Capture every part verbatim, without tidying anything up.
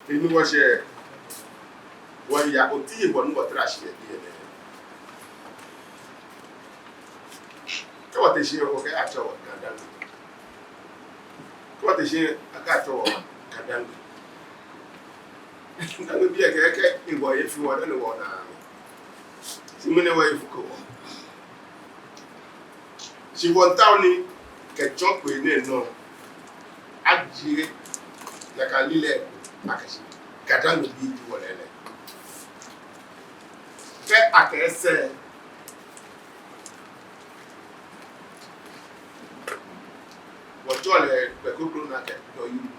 Ni wɔshɛ, wɔya oti yɛ bɔ ni wɔtara shi yɛ biɛ nɛɛ. Kɛ wɔte shi wɔkɛɛ atsɛɔ wɔ GaDangme. Kɛ wɔte shi akɛ atsɛɔ wɔ GaDangme. GaDangme bii lɛ kɛɛ akɛ ehe wɔ efee wɔ dani wɔna. Shi mɛni wɔyɛ fuko wɔ. Shi wɔmiitao ni kɛtsɔ kpee nɛɛ nɔ, ajie nakai lilɛi akɛ shi GaDangme bii ji wɔ lɛɛlɛŋ. Kɛ akɛɛ sɛɛ, wɔtsɛɔ lɛ gbɛ kroko nɔ akɛ Dɔyumu.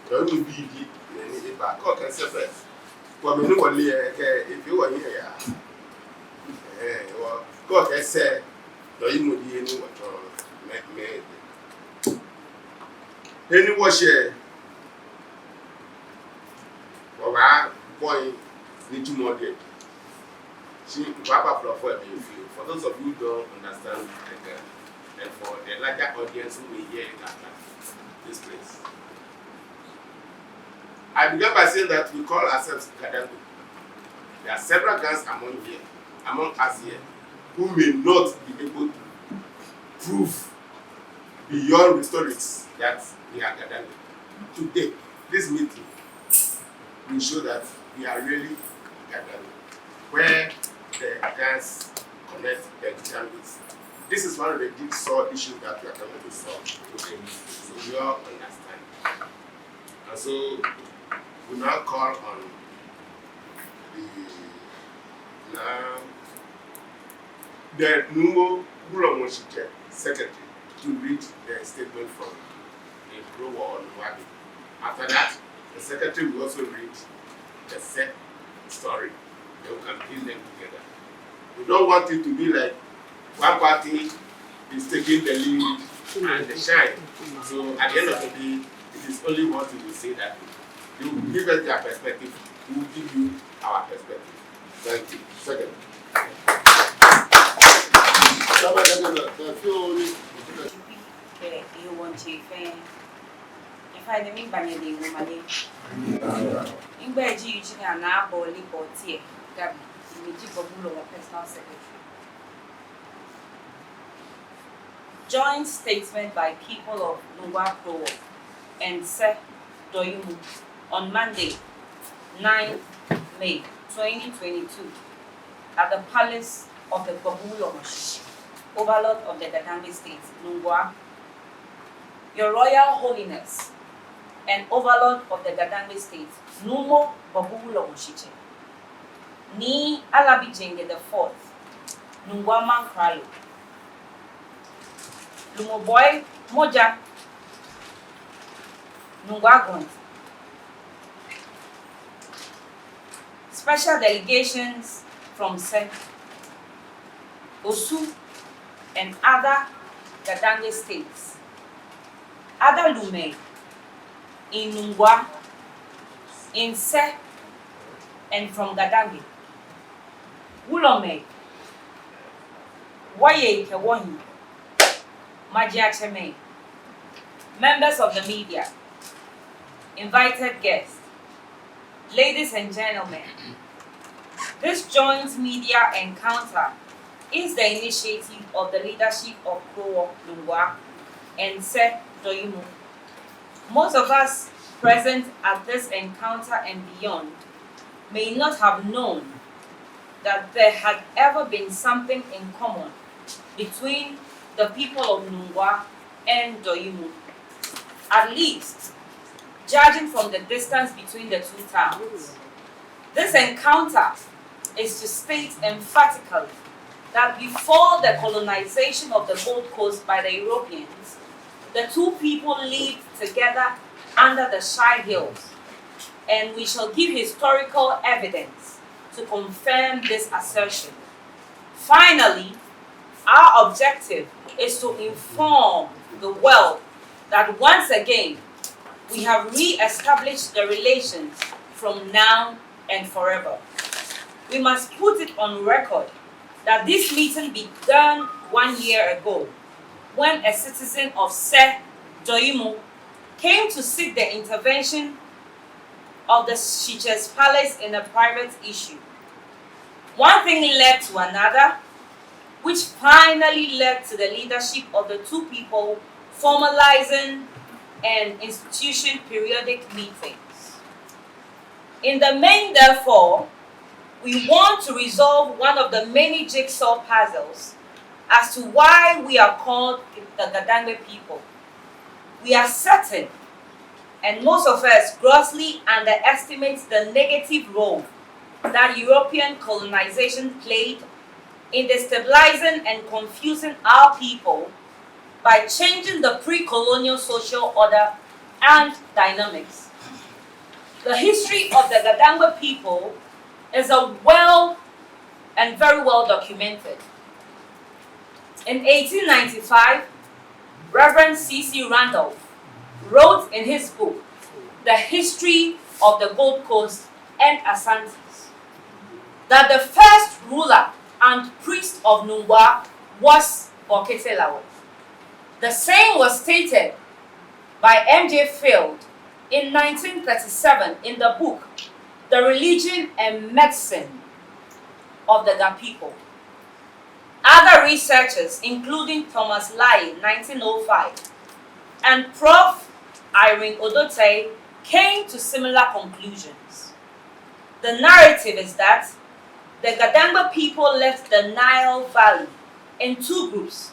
Dɔyumu bii ji mɛi ni eba kɛ akɛɛ sɛɛ fɛɛ. Wɔ mɛi ni wɔle lɛ kɛ efee wɔhiɛ yaa. Ɛɛ, wɔ, kɛ akɛɛ sɛɛ, Dɔyumu ji he ni wɔtsɛɔ mɛi, mɛi. He ni wɔshɛ, wɔbaakɔ he ni tsumɔ diɛ. Shi, wɔbaaflɔ fɔ ebi fioo. For those of you who don't understand the Ga, and for the larger audience who may hear it after this place. I began by saying that we call ourselves GaDangme. There are several Gas among here, among us here, who may not be able to prove beyond rhetorics that we are GaDangme. Today, this meeting will show that we are really GaDangme, where the Gas connect the Ga with. This is one of the jigsaw issues that we are coming to solve today. So we all understand. And so we now call on the, now, the Nuumo Wulɔmɔ Shitsɛ secretary to read the statement from the Krowɔ Nuumo Abi. After that, the secretary will also read the said story. Then we can pin them together. We don't want it to be like one party is taking the lead and the shine. So at the end of the day, it is only one thing we say that you give us their perspective, we will give you our perspective. Thank you. Second. Kɛ ewɔ ntsɛ fɛɛ. In fact, ni miba nɛɛ lɛ ŋmɛnɛ, migbɛi ji Eugenia Naa Boli Bɔtiɛ Gabi, ni miji Bɔbɔ Wulɔmɔ personal secretary. Joint statement by people of Nungua Krowɔ and Sɛ Dɔyumu on Monday, ninth May twenty twenty-two, at the palace of the Bɔbɔ Wulɔmɔ Shitsɛ, Overlord of the Ga-Dangme State, Nungua. Your Royal Holiness and Overlord of the Ga-Dangme State, Nuumo Bɔbɔ Wulɔmɔ Shitsɛ, Nii Alabi Jenge the fourth, Nungua Mankralo, Lumoboi Moja, Nungua Grunts, special delegations from Sɛ, Osu, and other Ga-Dangme states, other Lumɛi in Nungua, in Sɛ, and from Ga-Dangme. Wulɔmɛi, wɔyei kɛ wɔhii, majiatsɛmɛi, members of the media, invited guests, ladies and gentlemen, this joint media encounter is the initiative of the leadership of Krowɔ Nungua and Sɛ Dɔyumu. Most of us present at this encounter and beyond may not have known that there had ever been something in common between the people of Nungua and Dɔyumu, at least judging from the distance between the two towns. This encounter is to state emphatically that before the colonization of the Gold Coast by the Europeans, the two people lived together under the Shai Hills, and we shall give historical evidence to confirm this assertion. Finally, our objective is to inform the world that once again, we have re-established the relations from now and forever. We must put it on record that this meeting began one year ago when a citizen of Sɛ Dɔyumu came to seek the intervention of the Shitshi's palace in a private issue. One thing led to another, which finally led to the leadership of the two people formalizing an institution periodic meetings. In the main, therefore, we want to resolve one of the many jigsaw puzzles as to why we are called the Gadangme people. We are certain, and most of us grossly underestimate the negative role that European colonization played in destabilizing and confusing our people by changing the pre-colonial social order and dynamics. The history of the Gadangme people is a well and very well documented. In eighteen ninety-five, Reverend C C Randolph wrote in his book, The History of the Gold Coast and Ashantis, that the first ruler and priest of Nungua was Bokete Lawe. The same was stated by M J Field in nineteen thirty-seven in the book, The Religion and Medicine of the Ga People. Other researchers, including Thomas Laye, nineteen oh five, and Prof Irene Odotai, came to similar conclusions. The narrative is that the Gadangme people left the Nile Valley in two groups.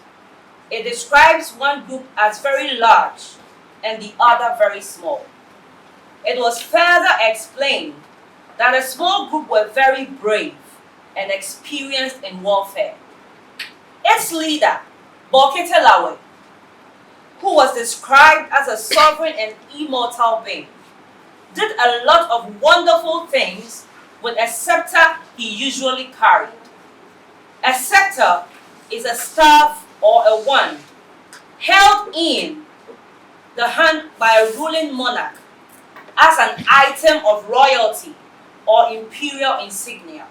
It describes one group as very large and the other very small. It was further explained that a small group were very brave and experienced in warfare. Its leader, Bokete Lawe, who was described as a sovereign and immortal being, did a lot of wonderful things with a scepter he usually carried. A scepter is a staff or a wand held in the hand by a ruling monarch as an item of royalty or imperial insignia.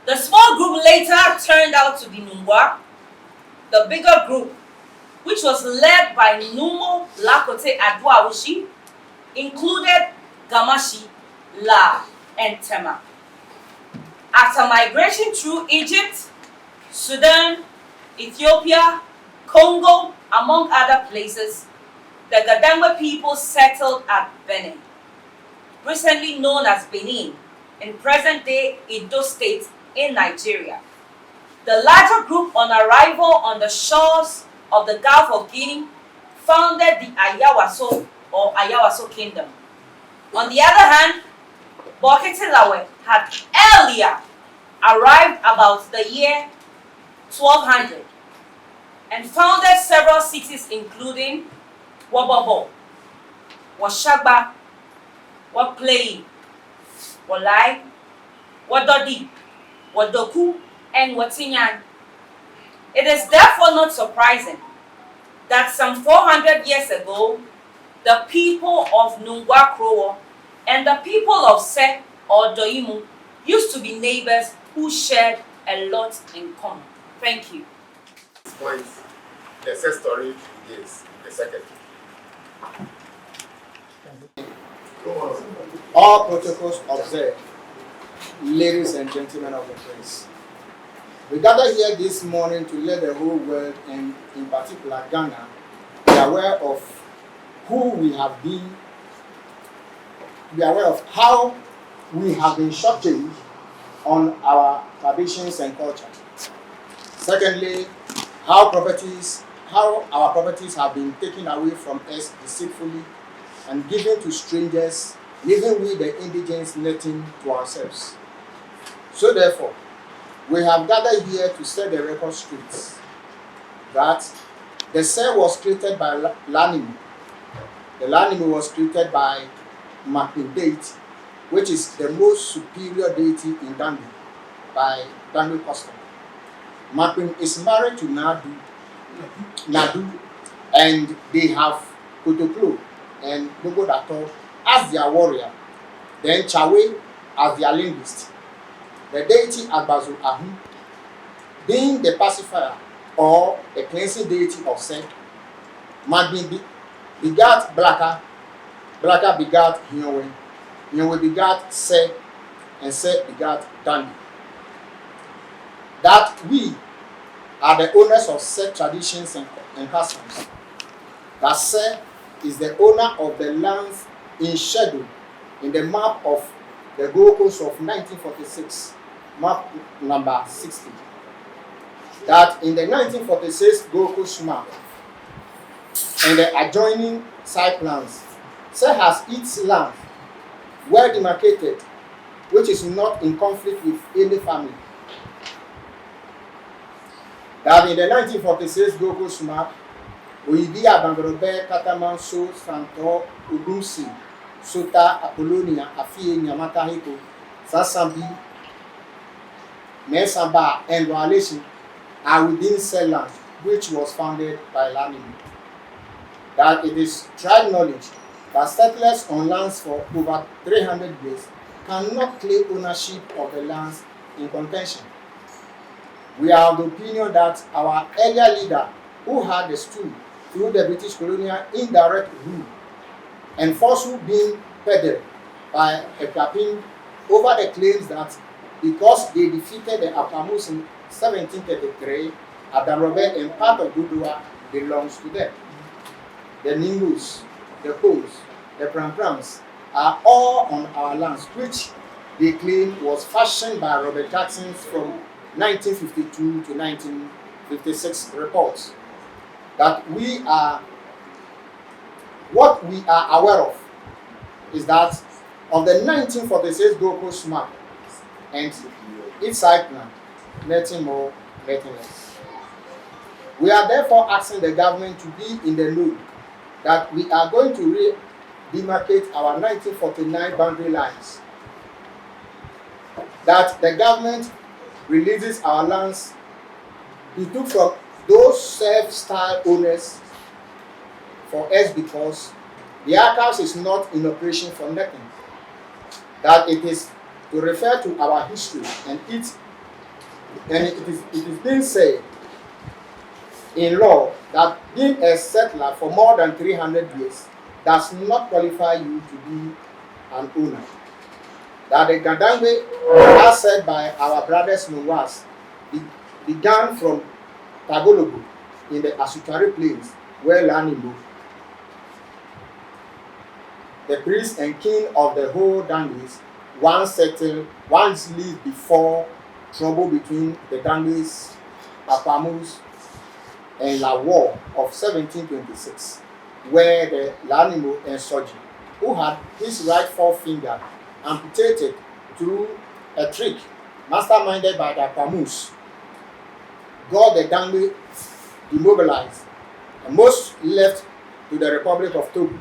The small group later turned out to be Nungua. The bigger group, which was led by Numo Lakote Aduawushi, included Gamashi, La, and Tema. After migration through Egypt, Sudan, Ethiopia, Congo, among other places, the Gadangme people settled at Benin, recently known as Benin, in present-day Edo State in Nigeria. The larger group, on arrival on the shores of the Gulf of Guinea, founded the Ayawaso or Ayawaso Kingdom. On the other hand, Bokete Lawe had earlier arrived about the year twelve hundred and founded several cities, including Wobobo, Woshagba, Wokpei, Wolai, Wododi, Wodoku, and Wotinyan. It is therefore not surprising that some four hundred years ago, the people of Nungua Krowo and the people of Se or Doimu used to be neighbors who shared a lot in common. Thank you. Point. The sex story begins. The second. All protocols observed, ladies and gentlemen of the press. We gather here this morning to let the whole world, and in particular Ghana, be aware of who we have been, be aware of how we have been shortchanged on our traditions and culture. Secondly, how properties, how our properties have been taken away from us deceitfully and given to strangers, leaving we the indigenous nothing to ourselves. So therefore, we have gathered here to set the record straight that the Se was created by La-, Lanimi. The Lanimi was created by Makpim deity, which is the most superior deity in Dangme by Dangme custom. Makpim is married to Nadu, Nadu, and they have Kotoklo and Gbogbodato as their warrior, then Chawe as their linguist. The deity Agbazo Ahum, being the pacifier or the cleansing deity of Se, Magbin be-, begat Blaka, Blaka begat Hionwe, Nyɛmi begat Sɛ, and Sɛ begat Dangbe. That we are the owners of said traditions and, and customs. That Sɛ is the owner of the lands in schedule in the map of the Gold Coast of nineteen forty-six, map number sixty. That in the nineteen forty-six Gold Coast map and the adjoining side plans, Sɛ has its land well demarcated, which is not in conflict with any family. That in the nineteen forty-six Gold Coast map, Oyibi, Abaŋgɔrɔbɛ, Katamanso, Santɔ, Odumse, Sota, Apolonia, Afie, Nyamata, Heko, Sasabi, Mensaba, and Walesi are within said land, which was founded by Laa Nimo. That it is tried knowledge that settlers on lands for over three hundred years cannot claim ownership of the lands in contention. We are of the opinion that our earlier leader, who had the stool through the British colonial indirect rule and forceful being peddled by Akuapem over the claims that because they defeated the Apamus in seventeen thirty-three, Adanrobɛ and part of Dodowa belongs to them. The Ningos, the Kpoms, the Pramprams are all on our lands, which they claim was fashioned by Robert Jackson from nineteen fifty-two to nineteen fifty-six reports. That we are, what we are aware of is that of the nineteen forty-six Gold Coast map and its side plan, nothing more, nothing less. We are therefore asking the government to be in the know that we are going to re-demarcate our nineteen forty-nine boundary lines, that the government releases our lands he took from those self-styled owners for us because the archives is not in operation for nothing. That it is to refer to our history and it, and it is, it is being said in law that being a settler for more than three hundred years does not qualify you to be an owner. That the Ga-Dangme, as said by our brothers Nungwas, be-, began from Tagologo in the Asutware Plains, where Laa Nimo, the priest and king of the whole Dangmes, once settled, once lived before trouble between the Dangmes, Apamus, and Laa War of seventeen twenty-six, where the Laa Nimo and Soji, who had his right forefinger amputated through a trick masterminded by the Apamus, got the Dangme demobilized, and most left to the Republic of Togo.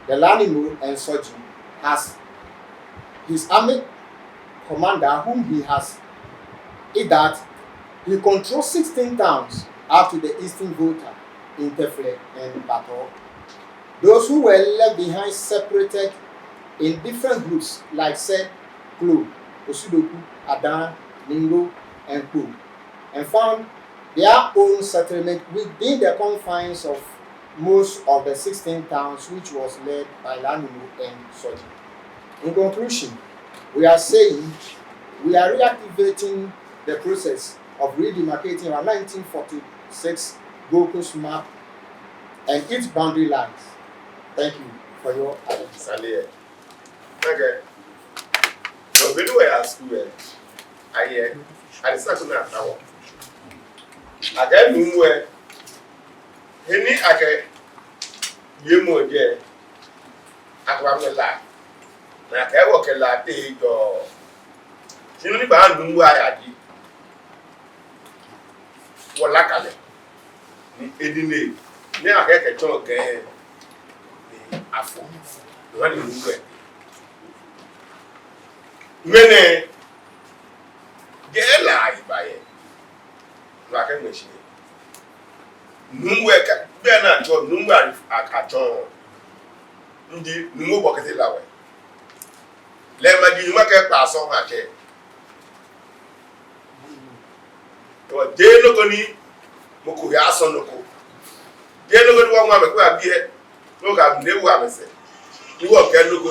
The Laa Nimo and Soji has his army commander whom he has is that he controls sixteen towns up to the eastern Volta in Teflɛ and Batɔ. Those who were left behind separated in different groups like Sɛ, Klo, Osudoku, Adan, Ningo, and Kpo, and found their own settlement within the confines of most of the sixteen towns which was led by Laa Nimo and Soji. In conclusion, we are saying we are reactivating the process of redemarcating our nineteen forty-six Gold Coast map and its boundary lines. Thank you for your attention. Sane lɛ, okay. Nɔ be ni wɔyaa skul lɛ, ayɛ, adesa ko ni ata wɔ. Akɛ nuumo lɛ, he ni akɛ wiemɔ jɛ, akɛba mɛ La. Ni akɛɛ wɔkɛ La tee jɔ. Shi nɔ ni baa nuumo lɛ aya ji, wɔlaka lɛ ni edi nɛɛ, ni akɛɛ kɛtsɔ Ga ni afɔ. Nɔ ni nuumo lɛ. Ŋmɛnɛ, jɛ La ayiba yɛ. Nɔ akɛ ŋmɛ shi. Nuumo lɛ kɛ, be ni atsɔ, nuumo lɛ a, a, atsɔ. Nji nuumo bɔ kɛtee La wɛ. Lɛ maji Nyɔŋmɔ kɛ kpa sɔ ma kɛ. Tɔ, jeee nɔ ko ni mɔ ko yaasɔ nɔ ko. Jeee nɔ ko ni wɔŋɔ amɛ ko abiɛ. Nɔ ko amɛ ni wɔ amɛsɛɛ. Ni wɔkɛ nɔ ko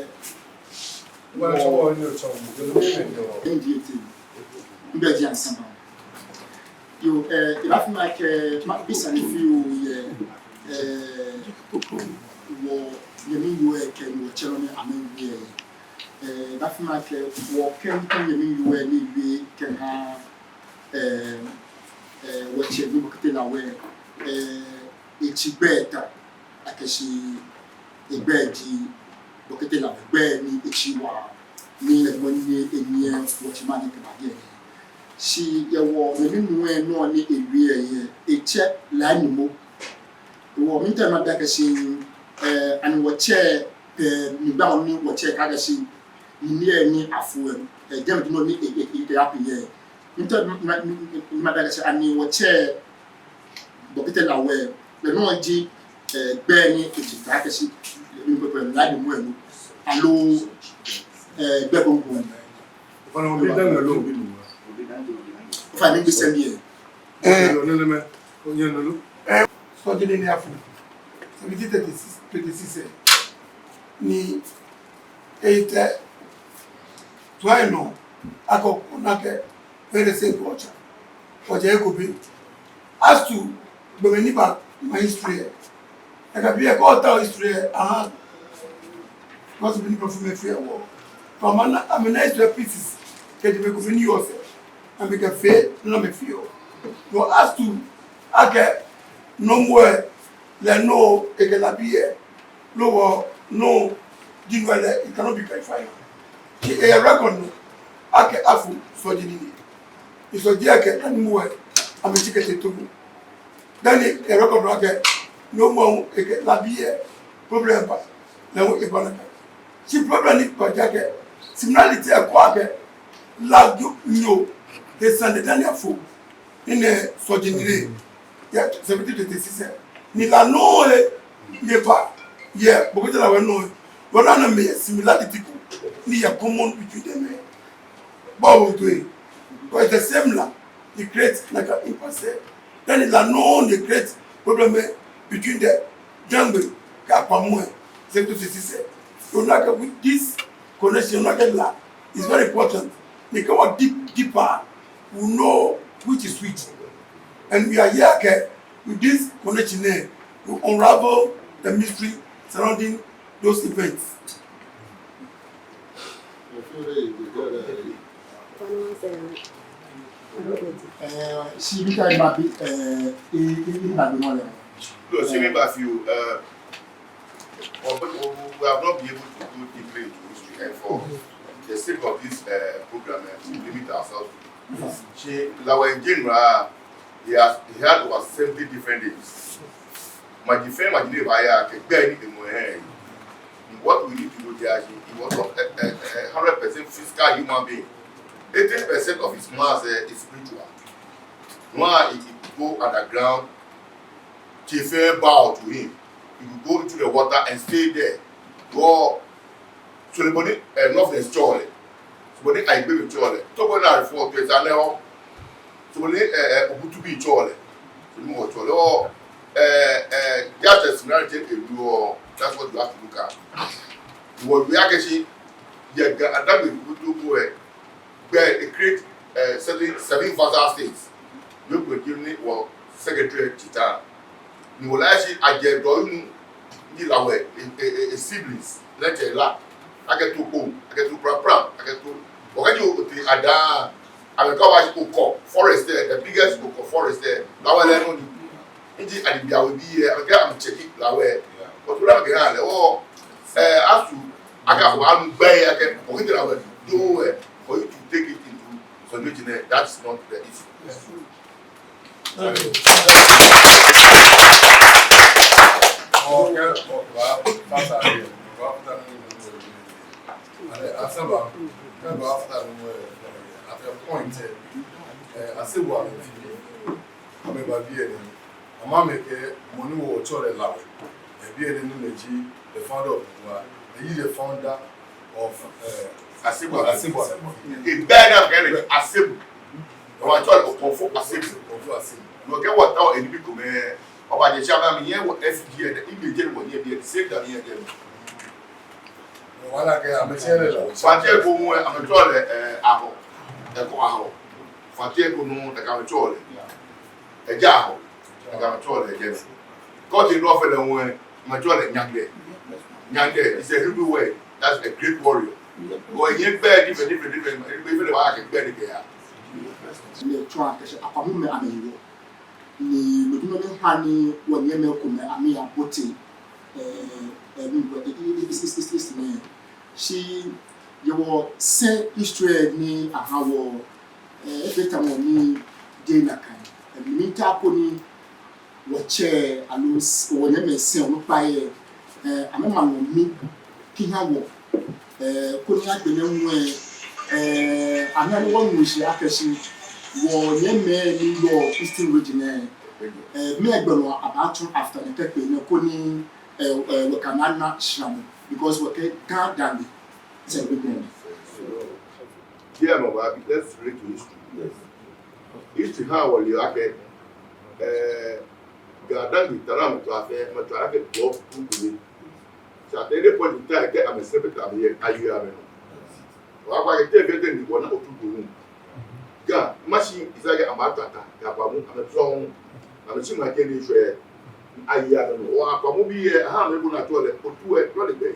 Wɔ- N diɛ te. N bɛ ji ansa ma. Yoo, eh, ebaafee mi akɛ mabisani fioo yɛ, eh, wɔnyɛmi yoo lɛ kɛ ni wɔtsɛ lɛ ni amɛwie lɛ. Eh, ebaafee mi akɛ wɔkɛ ŋkɔ nyɛmi yoo lɛ ni ewie kɛha, eh, eh, wɔtsɛ ni Bɔkete Lawɛ, eh, etsi gbɛi ta. Akɛshi egbɛi ji Bɔkete Lawɛ gbɛi ni etsi waa ni lɛ mɔ ni enyiɛ wɔtsɛ maŋ ni kɛba biɛ nɛɛ. Shi yɛ wɔnyɛmi nuu lɛ nɔ ni ewie lɛ, etsɛ La Numo. Wɔ miitao mabi akɛshi, eh, ani wɔtsɛ, eh, migba ni wɔtsɛ kɛ akɛshi ni ni afo, eh, jɛmɛ nɔ ni e, e, e, e, api yɛ. Miitao ma, ma, ma, mabi akɛshi ani wɔtsɛ Bɔkete Lawɛ lɛ nɔ ji, eh, gbɛi ni etsi ta akɛshi ni pɛpɛ La Numo lɛ nɔ. Aloo, eh, gbɛi ko ŋkɔ. Ofainɛ, obi da ŋa lo, obi nu. Ofainɛ, mibi sɛɛ mli lɛ. Eh. Lo, lo, lo, lo, lo. Sɔji ni ni afo. Seventeen thirty-six, thirty-six, eh. Ni, eh, tɛ. Tuai nɔ. Akɔ, ona akɛ. Very same culture. Culture eko bi. As to gbɔmɛi ni ba, my history lɛ. Eka bi eko ta history lɛ, aha. Because mɛi ni perform lɛ fɛɛ wɔ. But amɛna, amɛna history pieces. Kɛji mɛi ko bi ni yɔɔ sɛɛ. Amɛkɛfee, no amɛfeɔ. But as to, akɛ, no mɔ lɛ, lɛ nɔ, ekɛ La bi lɛ. Loo wɔ, no, ji no lɛ, it cannot be clarified. Shi eyɛ record nɔ, akɛ afo sɔji nine. Ni sɔji lɛ kɛ, La Numo lɛ, amɛtsi kɛtee Togo. Dani eyɛ record nɔ akɛ, no mɔ, ekɛ La bi lɛ, problem ba, lɛ hu eba nakai. Shi problem ni ba ji akɛ, similarity lɛ kɔ akɛ, La Numo, esane dani afo. Ni nɛɛ sɔji nine, yɛ seventeen thirty-six lɛ. Ni La nɔ lɛ, ni eba, yɛ Bɔkete Lawɛ nɔ lɛ. Wɔna amɛ similarity ko, ni yɛ common between them lɛ. Bɔ wo to lɛ. Because it's the same La, ni create nakai impasse lɛ. Then La nɔ ni create problem lɛ between the Jangbe, kɛ Apamo lɛ, seventeen thirty-six lɛ. So nakai with this connection, nakai La, is very important. Ni kɛ wɔ dig deeper, we know which is which. And we are here, okay, with this connection lɛ, to unravel the mystery surrounding those events. Eh, shi mikai mabi, eh, i, i, i, na bi mɔ lɛ. No, shi mi ba fi o, eh, we, we, we have not been able to go deeply into history, and for the sake of this, uh, program, uh, we limit ourselves. Shi Lawɛ in general, he has, he had over seventy different names. Maji fɛɛ maji ni ba ya kɛ gbɛi ni emɔ lɛ. What we need to know there is he was not a, a, a hundred percent physical human being. Eighty percent of his mass, uh, is spiritual. No, he, he go underground, tsei fɛɛ bow to him. He will go into the water and stay there. Go, so the body, eh, Northerners tsɛɔ lɛ. So the body Ayigbenyo tsɛɔ lɛ. Togo naa fɔ to esa nɛ o. So the body, eh, eh, Obutubi tsɛɔ lɛ. So the body tsɛɔ lɛ. Oh, eh, eh, just a similarity, eh, you, oh, that's what you have to look at. What we actually, yeah, Adagbe Obutubi, eh, gbɛi, e create, eh, seven, seven vassal states. Ni gbɛi ni wɔ secretary tita. Ni wɔ lɛ shi ajɛ dɔ inu ni Lawɛ, e, e, e, e siblings, lɛ tɛ La. Akɛto Kpone, akɛto Prampram, akɛto. Okɛji otee Ada, amɛkɛɛ wɔ shi Okɔ forest lɛ, the biggest Okɔ forest lɛ, Lawɛ lɛ nɔ ni. Ni Adibiawe bii lɛ, amɛkɛɛ amɛcheck La We. But wala amɛkɛha lɛ, oh, eh, asu, akɛ afɔ anu gbɛ lɛ, akɛ, okay, te La We do, eh, for you to take it into consideration, eh, that's not the issue. Okay, okay, well, that's it. Well, that's it. And, eh, Asaba, well, that's it. At a point, eh, eh, Asaba, amɛba biɛ nɛɛ, amɛ amɛkɛɛ mɔ ni wɔtsɛɔ lɛ La We. Eh, biɛ nɛɛ ni ji the founder of Nungua, he is the founder of, eh, Asaba. Asaba. Egbɛi ni akɛɛ lɛ Asaba. Wɔtsɛɔ lɛ Okomfo Asaba. Okomfo Asaba. No kɛ wɔtaoɔ enibii komɛi. Obaje shi amɛ amɛyɛ wɔ F G N, imagine wɔ ni biɛ, same time yɛ biɛ. Wala kɛ amɛtsɛ lɛ La We. Fati ko hu, eh, amɛtsɛɔ lɛ, eh, Ahɔ. Eko Ahɔ. Fati ko nɔ, nakai amɛtsɛɔ lɛ. Eja Ahɔ. Nakai amɛtsɛɔ lɛ jɛmɛ. Kɔti nɔ fɛɛ lɛ hu, eh, amɛtsɛɔ lɛ Nyangbe. Nyangbe is a Hebrew word. That's a great warrior. Wɔyɛ gbɛi different, different, different. Ebɛ fɛɛ lɛ wɔkɛ gbɛi ni kɛya. Ni tsɔɔ akɛ shi Akwamu mɛi amɛyɛ wɔ. Ni no ji nɔ ni ha ni wɔnyɛmimɛi komɛi amɛyabote, eh, eh, mi, eh, eh, eh, eh, eh, mɛi. Shi yɛ wɔsɛɛ history ni aha wɔ, eh, efee tamɔ ni jeee nakai. Eh, mitaoɔ koni wɔtsɛ aloo s-, wɔnyɛmimɛi sɛɛ onukpai lɛ, eh, amɛma wɔ mi kɛha wɔ, eh, koni agbɛnɛ hu, eh, eh, amɛha ni wɔnu shishi akɛ shi wɔnyɛmimɛi ni yɔɔ Eastern Region lɛ, eh, mɛɛ gbɛ nɔ abaatsu after nɛkɛ kpee nɛɛ koni, eh, eh, wɔkɛ amɛ ana shramɔ, because wɔkɛ Ga Dangme sɛɛ bi gbɛ nɔ. Deɛ mɔ ba bi, let's relate to history. History ha wɔle akɛ, eh, Ga Dangme, tara amɛtswa fɛɛ, amɛtswa akɛ block two to me. Shi at any point in time, kɛ amɛsɛɛ pɛ kɛ amɛyɛ, ayi amɛnɔ. Wɔkpa kɛ te fɛɛ te ni wɔna otu do hu. Ga, mashi, isa kɛ amɛtata, kɛ Akwamu, amɛtsɔ hu. Amɛshi ma kɛ ni shwɛ, ayi amɛnɔ. Wɔ Akwamu bii lɛ, aha amɛ bu na tsɔ lɛ, otu lɛ, tsɔ lɛ gbɛ.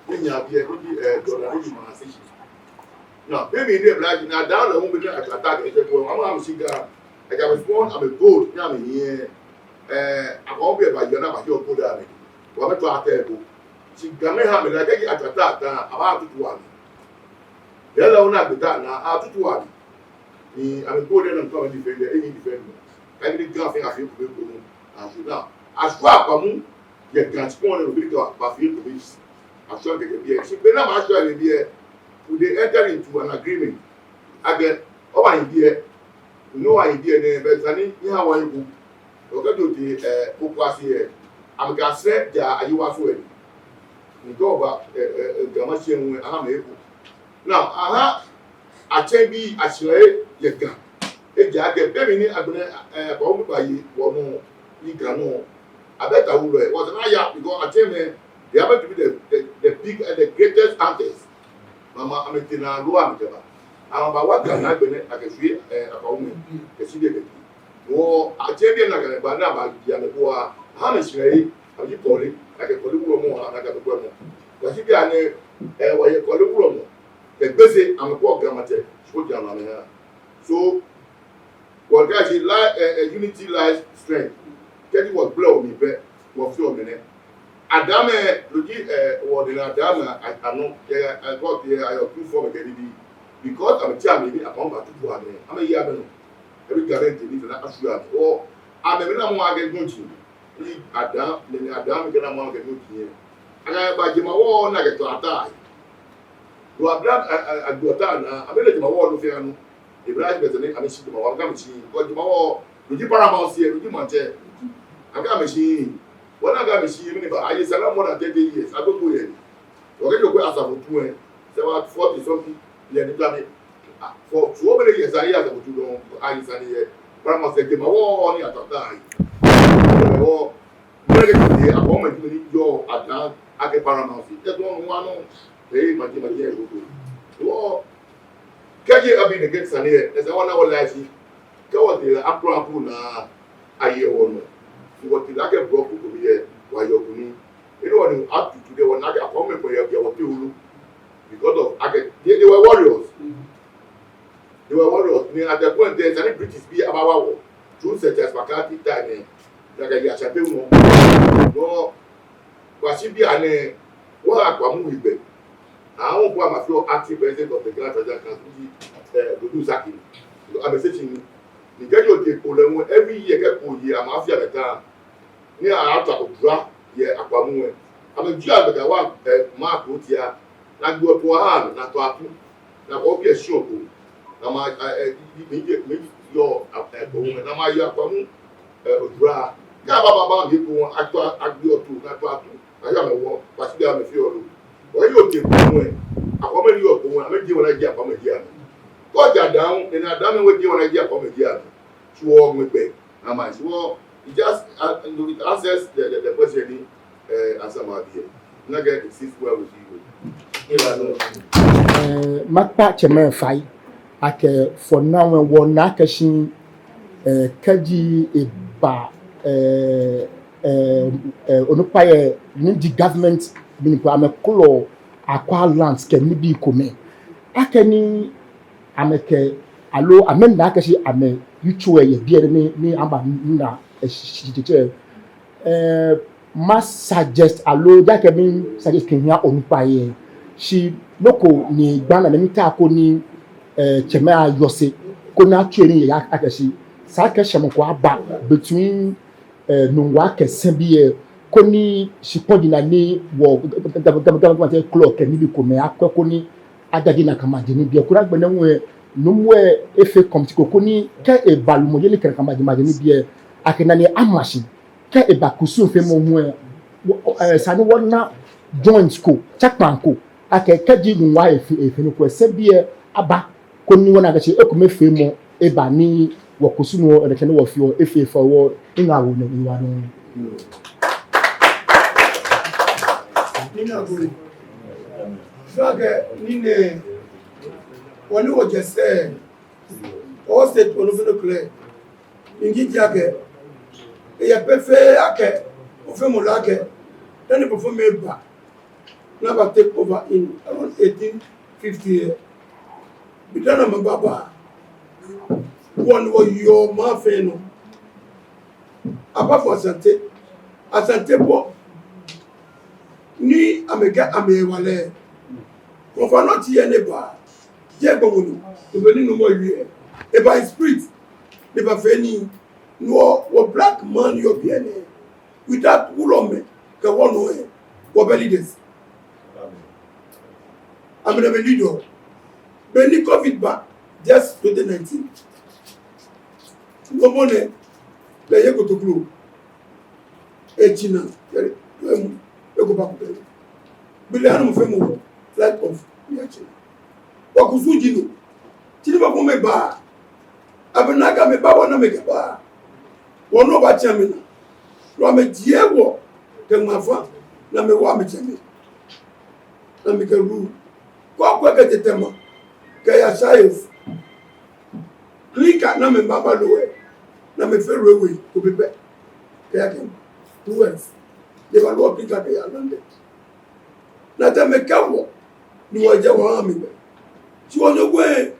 Ni nyɛ biɛ, ni bi, eh, dɔla, ni bi ma se shi. Now, be mli ni ebla ji na da lɛ hu be ni attack, eh, ko, amɛ, amɛshi Ga, eh, amɛ spawn, amɛ gold, ni amɛyɛ, eh, amɛ hu be ba yɔɔ ni abahiɔ gold amɛ. Wɔ amɛtswa akɛ ko. Shi Gamɛi ha amɛ la, kɛji attack, amɛtutu amɛ. Yɛ la ona gbɛ ta na, atutu amɛ. Ni amɛ gold lɛ nɔ ni amɛ defend, eh, ni defend. Kɛ ni Ga fɛɛ afee kome ko, ashwɛ na. Ashwɛ Akwamu, yɛ Ga spawn lɛ, obi Ga, bafee kome. Ashwɛ kɛkɛ biɛ. Shi be ni amɛshwɛ lɛ biɛ, we dey enter into an agreement. Akɛ, obahi biɛ, no obahi biɛ nɛɛ, be sani, ni ha wa ibu. Okɛ jo te, eh, ko kwasi, eh, amɛkɛ srɛ ja ayi wa so, eh. Ni kɛ oba, eh, eh, eh, Ga Mashie hu, aha amɛ eko. Now, aha, atsɛ bii ashra yɛ Ga. Ejaakɛ be mli ni agbɛnɛ, eh, Akwamu baye wɔnɔ ni Ga nɔ. Abɛ ta wulɔ, eh, wɔsɛɛ ni aya, because atsɛmɛi, they happen to be the, the, the big, eh, the greatest hunters. Mama, amɛtee naa loo amɛkɛba. Amɛba wa Ga ni agbɛnɛ, akɛshwie, eh, Akwamumɛi, kɛshi de kɛki. Wɔ, atsɛ bii ni akɛ ba ni abaye amɛ ko wa, aha amɛ shra yɛ, amɛji Kɔle, akɛ Kɔle wulɔmɔ, akɛ amɛ ko mɔ. Kɛshi bianɛ, eh, wɔyɛ Kɔle wulɔmɔ. Kɛ Gbese amɛkɔ Ga Mashie, so ja na amɛha. So, wɔkɛɛ shi li-, eh, eh, unity lies strength. Kɛji wɔgble wɔmli pɛ, wɔfeɔ mɛnɛ. Adamɛ, no ji, eh, wɔde na Adamɛ, a-, anɔ, eh, eh, God, eh, ayɔ two four mɛkɛ nibii. Because amɛtsɛ amɛ ni Akwamu batutu amɛ, amɛyi amɛnɔ. Ebi Gamɛi ji ni fɛɛ na ashwie amɛ. Wɔ, amɛ mɛi ni amɛkɛ gunji. Ni Adam, ni Adam kɛ ni amɛkɛ gunji yɛ. Akɛ ba jemawɔŋ ni akɛto ataa. Wɔ Adam, a, a, a, ato ataa naa, amɛle jemawɔŋ nɔ fɛɛ nɔ. Ebla ji bɛ sɛɛ ni amɛshi jemawɔŋ, amɛkɛ amɛshi. Kɛ jemawɔŋ, no ji paramount yɛ, no ji maŋtsɛ. Akɛ amɛshi. Wɔ ni akɛ amɛshi, mɛni ba, aye sane more than thirty years, agbogbo yɛ. Okɛɛ jɔɔ kwɛ asafotu lɛ, it's about forty something years ni tsa mi. Ah, for so many years, aye asafotu dɔŋŋ, aye sane yɛ. Paramount sɛɛ jemawɔŋ ni ato ataa yɛ. Wɔ, mɛni kɛ ti yɛ, Akwamu mɛi ni yɔɔ Ada akɛ paramount sɛɛ. Tɛ tɔɔ nɔ wa nɔ, eh, maji, maji yɛ gbogbo. Wɔ, kɛji abi nɛkɛ sane yɛ, esa wɔna wɔ life. Kɛ wɔtee lɛ akro akro naa, aye wɔnɔ. Wɔtee lɛ akɛ block ko bi yɛ, wɔyɔɔ kunim. Eno wɔ ni up to today, wɔna akɛ Akwamu mɛi ko yɛ, yɛ wɔteŋ wulu. Because of, akɛ, they, they were warriors. They were warriors. Ni at the point there, sani British bii abawa wɔ. Through Sir Charles Mackarthur time, eh, Nakai ji Ashanti nɔ. Nɔ, Kwashiebiaŋ nɛɛ, wɔ Akwamu we gbɛ. Awo kwa mafio acting president of the Ghana Traditional Council, eh, Dodo Zaki. Amɛsɛɛ shi ni, ni kɛji otee Kpone lɛ ŋwɛi, every year kɛ Kpone ye, amɛfeɔ amɛta. Ni ato Odwira yɛ Akwamu lɛ. Amɛjieɔ amɛ kɛwa, eh, maŋ ko tia. Ni agbe ɔtɔ aha, ni ato atu. Ni akɔ biɛ shi oko. Ni ama, eh, eh, mi, mi, mi, yɔ, eh, ko, ni ama yɛ Akwamu, eh, Odwira. Kɛ aba, aba, aba, mi ko, ato, agbe ɔtɔ, ni ato atu. Aya amɛwɔ, Kwashiebiaŋ amɛfeɔ lo. Oyɛ otee Kpone lɛ, Akwamu ni yɔɔ Kpone lɛ, amɛjieɔ wala ji Akwamu ji amɛ. Kɔja down, ni na down amɛjieɔ wala ji Akwamu ji amɛ. Shi wɔ ŋmɛ gbɛ, na ma shi wɔ, it just, uh, it answers the, the, the question ni, eh, answer ma bi. Nakai it sits well with you. Eh, makpa tsɛmɛi fai, akɛ for now, eh, wɔna akɛ shi, eh, kɛji eba, eh, eh, eh, onukpai ni ji government, mɛi ni kɔ amɛkɔlɔ akwa lands kɛ nibii komɛi. Akɛni amɛkɛ, aloo amɛna akɛ shi amɛyitso lɛ yɛ biɛ ni, ni aba na, eh, shi, shi, shi, shi, eh, ma suggest aloo, ja akɛ mi suggest kɛha onukpai lɛ. Shi nɔ ko ni gbaa minaa ni mitaoɔ koni, eh, tsɛmɛi ayɔse, koni atsɔɔ nii yɛ akɛ shi, esa akɛ shɛmɔ ko aba between, eh, Nungua kɛ Sɛbi lɛ, koni shikpɔji naa ni wɔ ga, ga, ga, ga, ga, ga, clock kɛ nibii komɛi akwɛ koni adadi nakai maji nibii lɛ. Koni agbɛnɛ ŋwɛi, nuumo lɛ efee committee ko koni kɛ eba lumɔyeli kɛ nakai maji, maji nibii lɛ, akɛ nane ama shi. Kɛ eba kusumfeemɔ hu lɛ, wɔ, eh, esa ni wɔna joint ko, tsakpaa ko, akɛ kɛji Nungua efee, efee nɔ ko lɛ, Sɛbi lɛ aba, koni wɔna akɛ shi ekomefeemɔ eba ni wɔkusum lɛ, enɛ kɛ ni wɔfeɔ lɛ, efee fɛo, wɔ, ina wo nɛ, iwa nɔ. Nina guri. Fage nine, wani wɔjɛ sɛɛ, o state onufeemɔ kɛlɛ. Ingi ji akɛ, eyɛ pɛ fɛɛ akɛ, ofeemɔ lɛ akɛ, dani bɔ fɔ mɛi ba, ni aba take over in around eighteen fifty lɛ. Be dani amɛba ba, wɔ ni wɔyɔɔ maŋ fɛɛ nɔ. Apart from Asante, Asante po, ni amɛkɛ amɛwala lɛ. Wɔfã nɔ ti yɛ ni ba, jeee gbɔmɔ nɔ, to be ni nuumo wie. Eba in spirit, ni eba fee nii, ni wɔ, wɔ black man yɔɔ biɛ nɛɛ. Without wulɔmɛi kɛ wɔnɔ lɛ, wɔbɛ leaders. Amɛnaa amɛ leader. Be ni covid ba, just twenty nineteen. Nuumo nɛɛ, lɛ yɛ Kotoklo. Etsina, kɛlɛ, emu, eko ba ko kɛlɛ. Be lɛ anu mɔ fɛɛ mɔ, flight off, ni atsɛ. Wɔkusum ji no. Tsɛ ni bɔ fɔ mɛi ba. Amɛna akɛ amɛba wɔ ni amɛkɛba. Wɔ nɔ ba tsɛ amɛnaa. Ni amɛjie wɔ kɛ ŋmaa fã ni amɛwo amɛtsɛmɛi. Ni amɛkɛ rule. Kɔkɔɛ kɛjɛ Tema kɛya Shire. Clinker ni amɛba ba loo lɛ. Ni amɛfee railway ko pɛpɛɛpɛ. Kɛya kɛ two wells. Ni eba loo clinker kɛya London. Ni atsɛ amɛkɛ wɔ, ni wɔjɛ wɔ amɛbɛ. Shi wɔnyɔŋmɔi,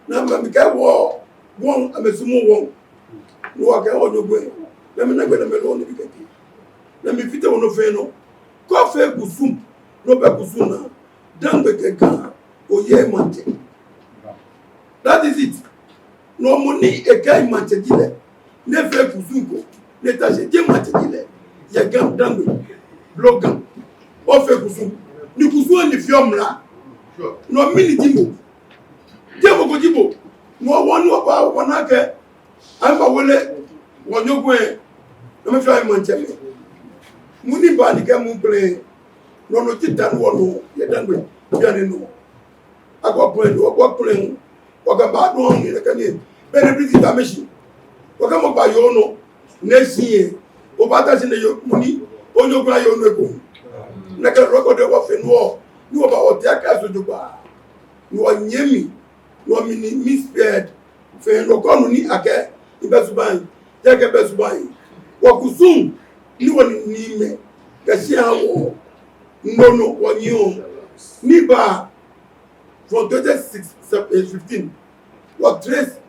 ni amɛkɛ wɔ, wɔ amɛsumɔɔ wɔ. Ni wɔkɛ wɔnyɔŋmɔi, ni amɛna gbɛ ni amɛloo nibii kɛkɛ. Ni amɛfite wɔ nɔ fɛɛ nɔ. Kɛ ofee kusum, ni obɛ kusum naa, Dangme kɛ Ga, oyɛ maŋtsɛ. That is it. Nɔ mɔ ni ekɛɛ maŋtsɛ ji lɛ, ni efee kusum ko, ni eta shi jeee maŋtsɛ ji lɛ, yɛ Ga Dangme, blow Ga. Ofee kusum, ni kusum ni feɔ mla. Nɔ mli ni ji bo, jeee mɔ ko ji bo, nɔ wɔ ni wɔba wɔna akɛ, amɛba wele, wɔnyɔŋmɔi, ni amɛfee maŋtsɛmɛi. Mɔ ni ba ni kɛ mɔ kpele, nɔ nɔ ji ta ni wɔnɔ, yɛ Dangme, bianɛ nɔ. Akɔ kpele, wɔkɔ kpele, wɔkɛba dɔŋŋ ni nakai ni, bɛ ni bisi ta mɛi shi. Wɔkɛ mɔ ba yoo nɔ, ni eshi yɛ, obaata shi ni yoo mɔ ni, onyɔŋmɔ yoo nɔ eko. Nakai loko de wɔfee nɔ, ni wɔba wɔte akɛ so jogbaŋŋ. Ni wɔnyɛmi, ni wɔmli ni, mi spared, fɛɛ nɔ ko nɔ ni akɛ, ebɛ subaŋ, jɛ kɛ bɛ subaŋ. Wɔkusum, ni wɔniimɛi, kɛ shia wɔ, nɔ nɔ wɔnyiɛɔ, ni ba, from twenty six, eh, fifteen, wɔ trace,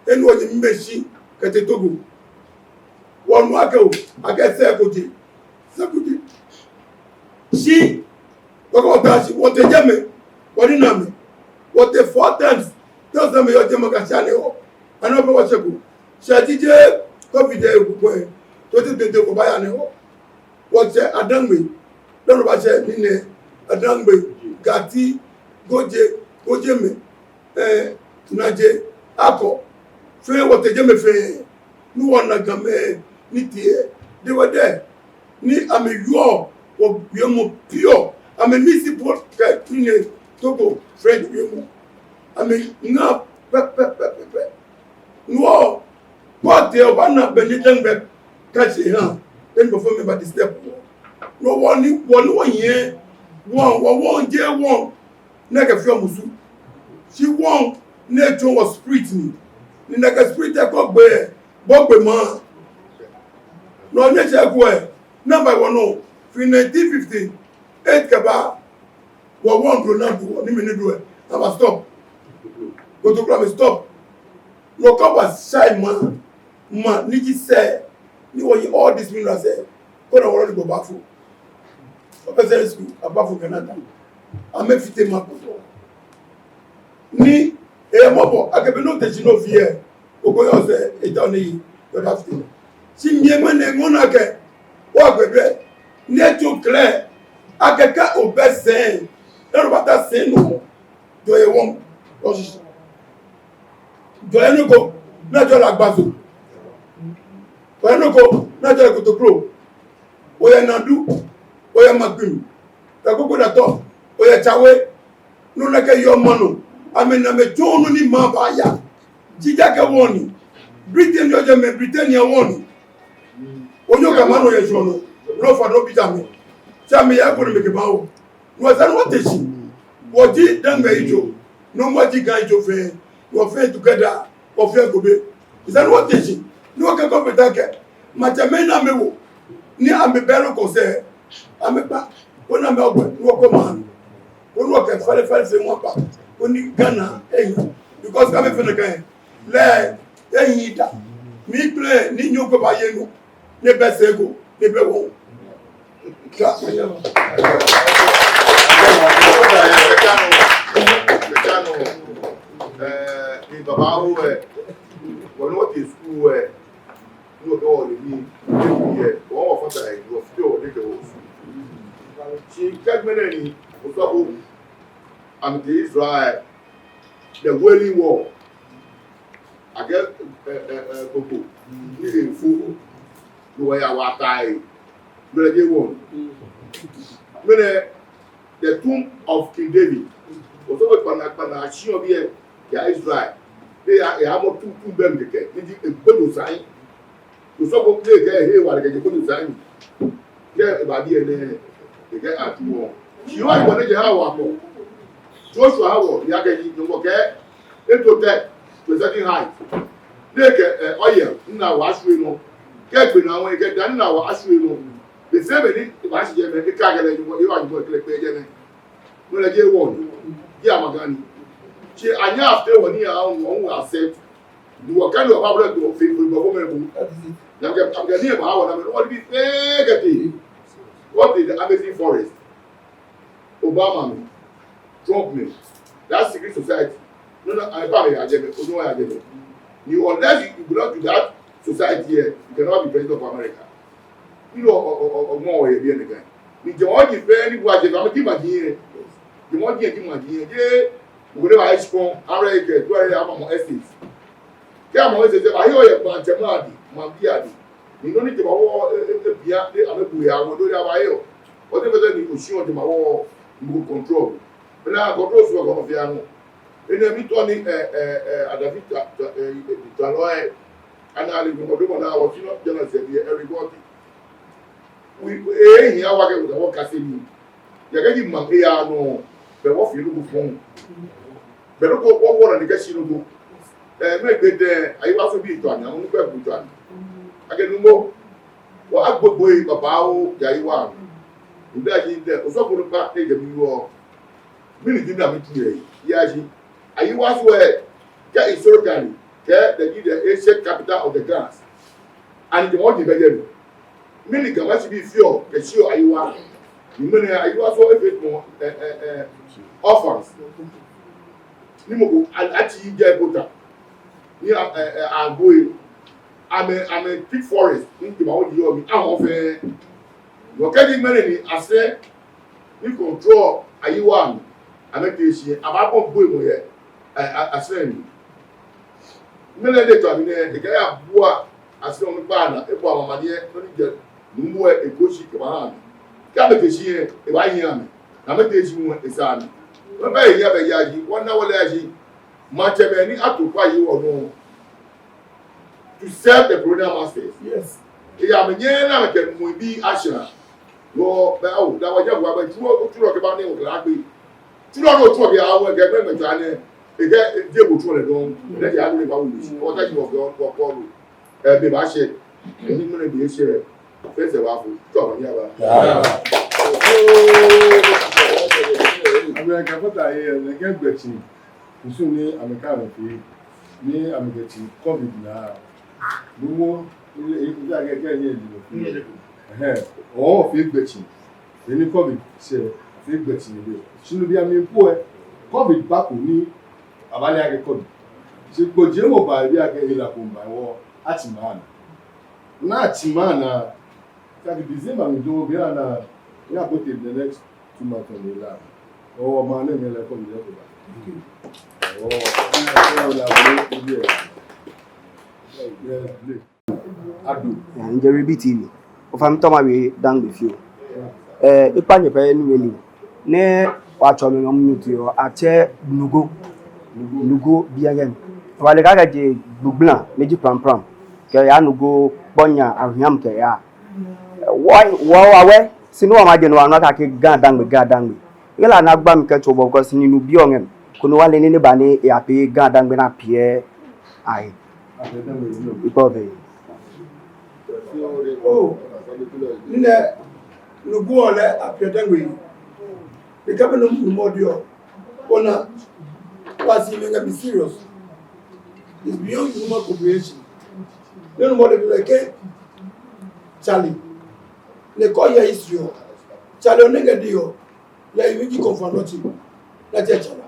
he ni wɔniimɛi shi, kɛtee Togo. Wɔnu akɛ oo, akɛ sɛɛ ko ji, sɛɛ ko ji. Shi, wɔkɛ wɔta shi, wɔtee jɛmɛ, wɔnina amɛ, wɔtee four times, tɛ sɛɛ mɛi yɔɔ jɛmɛ kɛshi nɛɛ hɔ, anɔ bɛ wɔshɛko, shi ji jɛ covid ɛ ko kwɛ, twenty twenty ko baya nɛɛ hɔ. Wɔtsɛ Adaŋme, lɛ nɔ batsɛ nii nɛɛ, Adaŋme, Gati, Goje, Gojemɛ, eh, Naje, Akɔ, fɛɛ wɔtee jɛmɛ fɛɛ, ni wɔna Gamɛi ni tee, they were there. Ni amɛyɔɔ wɔwiemɔ pure, amɛ misi po kɛ nii nɛɛ Togo French wiemɔ, amɛŋa pɛpɛpɛpɛ. No hewɔ, kɛ otee obaana bɔ ni Adaŋme kɛshi ha, then before me ba disturb. No hewɔ ni, wɔ ni wɔyɛ, wɔ, wɔ, wɔjɛ wɔ, nɛkɛ feɔ musu. Shi wɔ, nɛɛ tsɔɔ wɔ spirit ni. Ni nɛkɛ spirit ɛ kɔ gbɛ, bɔ gbɛ ma. No hewɔ ni tsɛ ko ɛ, number one no, fi nineteen fifty-eight kɛba, wɔ wɔ ŋkro na du, ni mɛni du ɛ, aba stop. Kotoklo amɛ stop. No hewɔ kɛ wɔshɛ maŋ, maŋ ni ji sɛɛ, ni wɔyɛ all this minerals ɛ, kɛ ona wɔ lɛ ni gbɔ bafo. Wɔbɛ sɛɛ school, abafo Ghana ta. Amɛfite maŋ kpɔtɔɔ. Ni, eh, mɔ bɔ, akɛ be ni otee shi ni ofee ɛ, okɔ yɔɔ sɛɛ, eta ni, bɛ bafite. Shi miiŋmɛ nɛɛ ŋɔɔ naa akɛ, wɔgbɛ bɛ, ni etsɔɔ clear, akɛ kɛ obɛ sɛɛ, ni obata sɛɛ nɔ, jɔɔ yɛ wɔ, oshishi. Jɔɔ yɛ nɔ ko, ni ajɔɔ lɛ Agbazo. Jɔɔ yɛ nɔ ko, ni ajɔɔ lɛ Kotoklo. Oyɛ Nadu, oyɛ Magbim, kɛ Kokodatɔ, oyɛ Tsawe, nɔ nɛɛ kɛ yɔɔ maŋ nɔ, amɛnaa amɛtsɔɔ nɔ ni maŋ baaya. Jija kɛ wɔ ni, Britain yɔɔ jɛmɛ, Britannia wɔ ni. Onyɔ kɛ maŋ nɔ yɛ jɔɔ nɔ, lɔ fa dɔ bi jɛmɛ. Jɛmɛ ya ko ni mɛi kɛba wɔ. Wɔ sani wɔte shi, wɔji Adaŋme yitso, no wɔji Ga yitso fɛɛ, wɔ fɛɛ together, wɔ fɛɛ ko bɛ. Sani wɔte shi, ni wɔkɛ kɔmpita kɛ, maŋtsɛmɛi ni amɛwo, ni amɛbɛ lɔ ko sɛɛ, amɛkpa, koni amɛwo gbɛ, ni wɔkɔ maŋ, koni wɔkɛ falefale fɛɛ wɔkpa, koni Ghana ehi, because kɛ amɛfee nakai lɛ, ehiii da. Mikpɛlɛ ni nyɔŋ ko baye nɔ, ni ebɛ sɛɛ ko, ni ebɛ wɔ. Ka, eh, ni babaoo ɛ, wɔ ni wɔtee skul ɛ, ni wɔkɛ wɔ le ni, ni yɛ, wɔ wɔfata ɛ, wɔfite wɔ ni kɛ wɔ. Shi kɛ gbɛ nɛɛ ni, osɔfo, amɛtee Israel, the Wailing Wall. Akɛ, eh, eh, eh, kpokpo ni efo, ni wɔya wɔta ɛ, mɛlɛ jɛ wɔ. Mɛnɛ, the tomb of King David. Osɔfo kpakpa ni akpakpa ni ashi yɛ biɛ yɛ Israel. Ni eya, eyamɔ tomb, tomb bɛ mli kɛkɛ, ni ji egbojo sane. Osɔfo kɛ kɛ ehe wa lɛ kɛjɛ koni sa ni. Kɛ eba biɛ nɛɛ, ekɛɛ atuɔ. Shi wɔ ni bɔ ni jɛ ha wɔ akɔ. Joshua ha wɔ, ya kɛ ji, Nyɔŋmɔ kɛɛ, eto tɛ, to a certain height. Ni ekɛ, eh, oil, ni naa wɔ ashwie nɔ. Kɛ egbe naa wɔ, ekɛ daa ni naa wɔ ashwie nɔ. Be fɛɛ be ni, ebaashi jɛmɛ, ekakɛɛ lɛ Nyɔŋmɔ, ewa Nyɔŋmɔ kɛlɛ kpee jɛmɛ. Mɛlɛ jɛ wɔ ni, ji amaga ni. Shi anyɛ afite wɔ ni ya, wɔ, wɔ accept. Ni wɔkɛ ni wɔba bɔlɛ do fe, fe, bɔ ko mɛ ko. Nyamkɛ, nyamkɛ ni eba wɔ na mɛ, wɔ ni bi fɛɛ kɛtee. What is the Amazing Forest? Obama mɛ, Trump mɛ, that secret society. No, no, I can't ya jɛmɛ, no, ya jɛmɛ. You, unless you, you belong to that society here, you cannot be president of America. You know, ɔ, ɔ, ɔ, ɔ, mɔ yɛ biɛ nɛkɛ. Ni jɛmɛ ɔ ji fɛɛ ni bua jɛ, amɛji maji yɛ. Jɛmɛ ɔ ji, ji maji yɛ. Jɛ, mɔ ko ni ba eshi kɔŋ, amrɛ ekɛ, do yɛ ama mɔ estate. Kɛ ama mɔ estate, ba yɛ ɔ yɛ maŋtsɛmɛi adɛŋ, maŋbii adɛŋ. Ni nɔ ni jɛmɛ wɔ, e, e, e, bia, ni amɛbu ya, wɔ do ya ba yɛ ɔ. Ɔ te fɛɛ ni oshi ɔ jɛmɛ wɔ, mɔ ko control. Bɛ na control so kɔnɔ fia nɔ. Enɛ mitao ni, eh, eh, eh, adafi ta, ta, eh, eh, ta lɔ, eh, ana ale mɔ ko do mɔ na wɔ shi nɔ, jɛna sɛ bi, eh, report. Wi, eh, eh, hiɛ wa kɛ wɔ, wɔkase nii. Ya kɛ ji maŋ, eh, ya nɔ, bɛ wɔfee loo ko fɔŋ. Bɛ loo ko, wɔ, wɔna ni kɛ shi loo ko. Eh, mɛɛ gbɛ tɛ, ayi wa so bi tɔ ana, onu gbɛ bu tɔ ana. Akɛ nu mɔ, wɔ agbogbo yi, babaoo, ya yi wa. Nda ji nda, osɔfo loo kpa, eh, jɛ mi wɔ. Mɛni ji nɔ ni mitsu yɛ, ya ji. Ayi wa so ɛ, kɛ historically, kɛ the, the ancient capital of the Ghans. Ani jɛmɛ wɔji bɛ jɛmɛ. Mɛni Ga Mashi bii feɔ kɛshiɔ Ayiwa? Ni mɛni Ayiwa sɔ efee mɔ, eh, eh, eh, orphans. Ni mɔ ko a-, atsii jɛ bota. Ni a-, eh, eh, agbo yɛ. Amɛ, amɛ thick forest. Ni jɛmɛ wɔji yɔɔ mli. Ahɔɔ fɛɛ. Nɔ kɛji mɛni ni asɛ ni control Ayiwa mli, amɛtee shi, abaabɔ gbohimɔ yɛ, a, a, Asere mli. Mɛni de to amli nɛ, ekɛɛ abua Asere mli kpaa naa, ebua amɛ amaniɛ, nɔ ni jɛ nuumo lɛ eko shi kɛbaha amɛ. Kɛ amɛtee shi lɛ, ebaahi amɛ. Ni amɛtee shi hu lɛ, esa amɛ. Mɛɛ be ya be ya ji, wɔna wɔle ya ji. Maŋtsɛmɛi ni ato kpa Ayiwa nɔ to serve the colonial masters. Yes. Eya amɛnyɛ ni amɛkɛ mɔ bii ashra. Wɔ bɛ awo, da wɔ jɛ wɔ bɛ tsulɔ, tsulɔ kɛba ni wɔ kɛ la gbe. Tsulɔ nɔ tsulɔ kɛ awo kɛ mɛ mɛ tsa nɛ. Ekɛ, e, die bo tsulɔ lɛ dɔŋŋ. Lɛ jɛ alo lɛ ba wo ni. Wɔ ta ji wɔ kɛ wɔ kɔ lo. Ɛ, be baashɛ. Ɛ, ni mɛni be eshɛ. Fɛɛ sɛɛ baafo. Tsulɔ ni aba. Yaa. Amɛ kɛ fata yɛ, lɛ kɛ gbɛtsi. Kusum ni amɛkɛ amɛfee, ni amɛkɛ tsi covid naa. Nuumo, ele, ele, ele, akɛ, kɛ, ele, ele. Ɛhɛɛ, ɔɔ, fee gbɛtsi. Eni covid, sɛɛ, fee gbɛtsi ni be. Shi no be amli po lɛ, covid bako ni, abale akɛ covid. Shi kpo jɛmɔ ba, ebi akɛ, hela ko mba, wɔ, atsi maŋ naa. Ni atsi maŋ naa, kɛ December mli jogbaŋŋ, be ana, ni abote the next two months on the line. Oh, maŋ nɛɛ mli lɛ kɔ mi lɛ ko ba. Oh, yeah, yeah, yeah. Ado. Yeah, njɛ Rebi T V. Ofainɛ mitao mawie Dangme fioo. Eh, ekpanyɛ pɛ ni mɛni. Ni wɔtsɔɔ mi nɔ mli tio, atsɛ Nugo. Nugo biɛ gɛn. Wɔle akɛ kɛjɛ Gbugbla, ni ji Prampram. Kɛya Nugo, Kpɔnya, Ahuiam kɛya. Wɔ, wɔ, wɔ, wɔ, shi ni wɔmaje nɔ wɔnu akɛ Ga Dangme, Ga Dangme. Kɛlɛ ana gba mi kɛtsɔ bo kɔ shi ni nubiɔ ŋɛm. Koni wɔle nɔ ni ba ni eya pɛ Ga Dangme naa pɛ ahe. Ikpɔ be. Oh, nɛ, Nugo lɛ Apiɔ Dangme. Ekɛ be nɔ nuumo diɔ. Ona, wɔsi mi ŋa be serious. It's beyond human comprehension. Nɛ nuumo lɛ bi lɛ kɛ Charlie. Nɛ kɔ yɛ history ɔ. Charlie ɔ nɛ ŋa diɔ. Lɛ eyi ji kɔnfa nɔ ti. Lɛ atsɛ Charlie.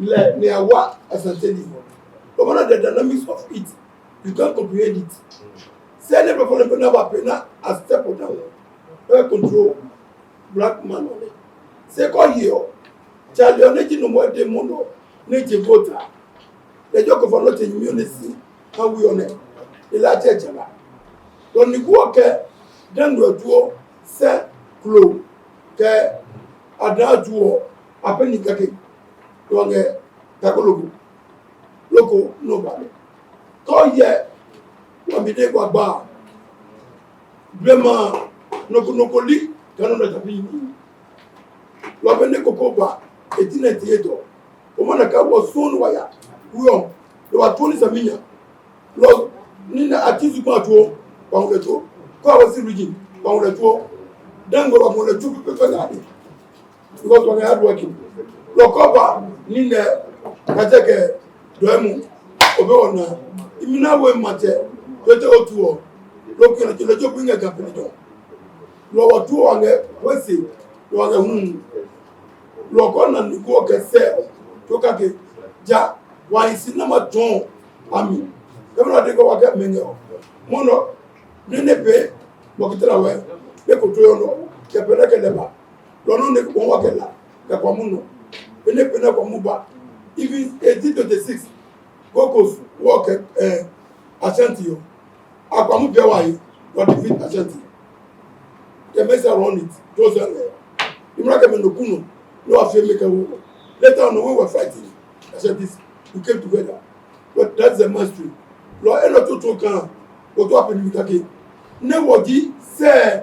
Lɛ nɛ awa Asante diɔ. But one of the dynamics of it, you can't comprehend it. Sɛ nɛ pɛ fɔ lɛ pɛ naa ba pɛ naa a step down. Ɛ control. Black man ɔ nɛ. Sɛ kɔ yi ɔ, Charlie ɔ nɛ ji nuumo de mɔ nɔ, nɛ ji voter. Lɛ jɔ kɔnfa nɔ ti nyɛmi ɔ nɛ si, kɛ wi ɔ nɛ. Ela atsɛ Charlie. Lɔ ni gu ɔ kɛ, Dangme ɔ tsuɔ, sɛ, klo, kɛ, ada tsuɔ, apɛ ni kake. Lɔ ŋɛ, takologo. Loko nɔ ba lɛ. Kɔ yɛ, wa mi de kwa ba. Blema nɔ ko nɔ ko li, kanu na tapi ni. Lɔ be nɛ koko ba, eti nɛ ti eto. O mana ka wɔ sɔn wa ya. Wɔ, lɔ wa toni saminya. Lɔ ni na ati zu kwa tuo, kwa ule tuo. Kwa wɔ si region, kwa ule tuo. Dangme wa kwa ule tuo, pe pe la. Because wɔkɛ hard working. Lɔ kɔ ba, ni nɛ, kajɛ kɛ, dɔ emu, obɛ wɔna. Imi na wɔ maŋtsɛ, tete otuɔ. Lɔ kɛ na tete obu ŋa kapini dɔ. Lɔ wɔ tuɔ wa ŋa, wɔ si, lɔ wa ŋa hun. Lɔ kɔ na ni ko kɛ sɛ, to kake, ja, wa isi na ma tɔn, ami. Kɛ mɔ na de ko wa kɛ mɛŋɛ ɔ. Mɔ nɔ, ni nɛ pɛ, mɔ kitara wɛ, ne ko to yɔ nɔ, kɛ pɛ ne kɛ lɛ ba. Lɔ nɔ nɛ kɛ kɔn wa kɛ la, kɛ kɔn mu nɔ. Enɛ pɛ nɛ kɔn mu ba. Even eighteen twenty-six, Gold Coast wɔ kɛ, eh, Ashanti yɔɔ. Akpamu biɛ wa yi, lɔ defeat Ashanti. Kɛ mɛi sa run it, to sɛ lɛ. Imra kɛ mɛ nɔ ku nɔ, nɔ wa fee mɛ kɛ wo. Later on, we were fighting. Ashantis, we came together. But that's the mastery. Lɔ enɔ to to kan, o to apɛ ni mi kake. Nɛ wɔ ji sɛ,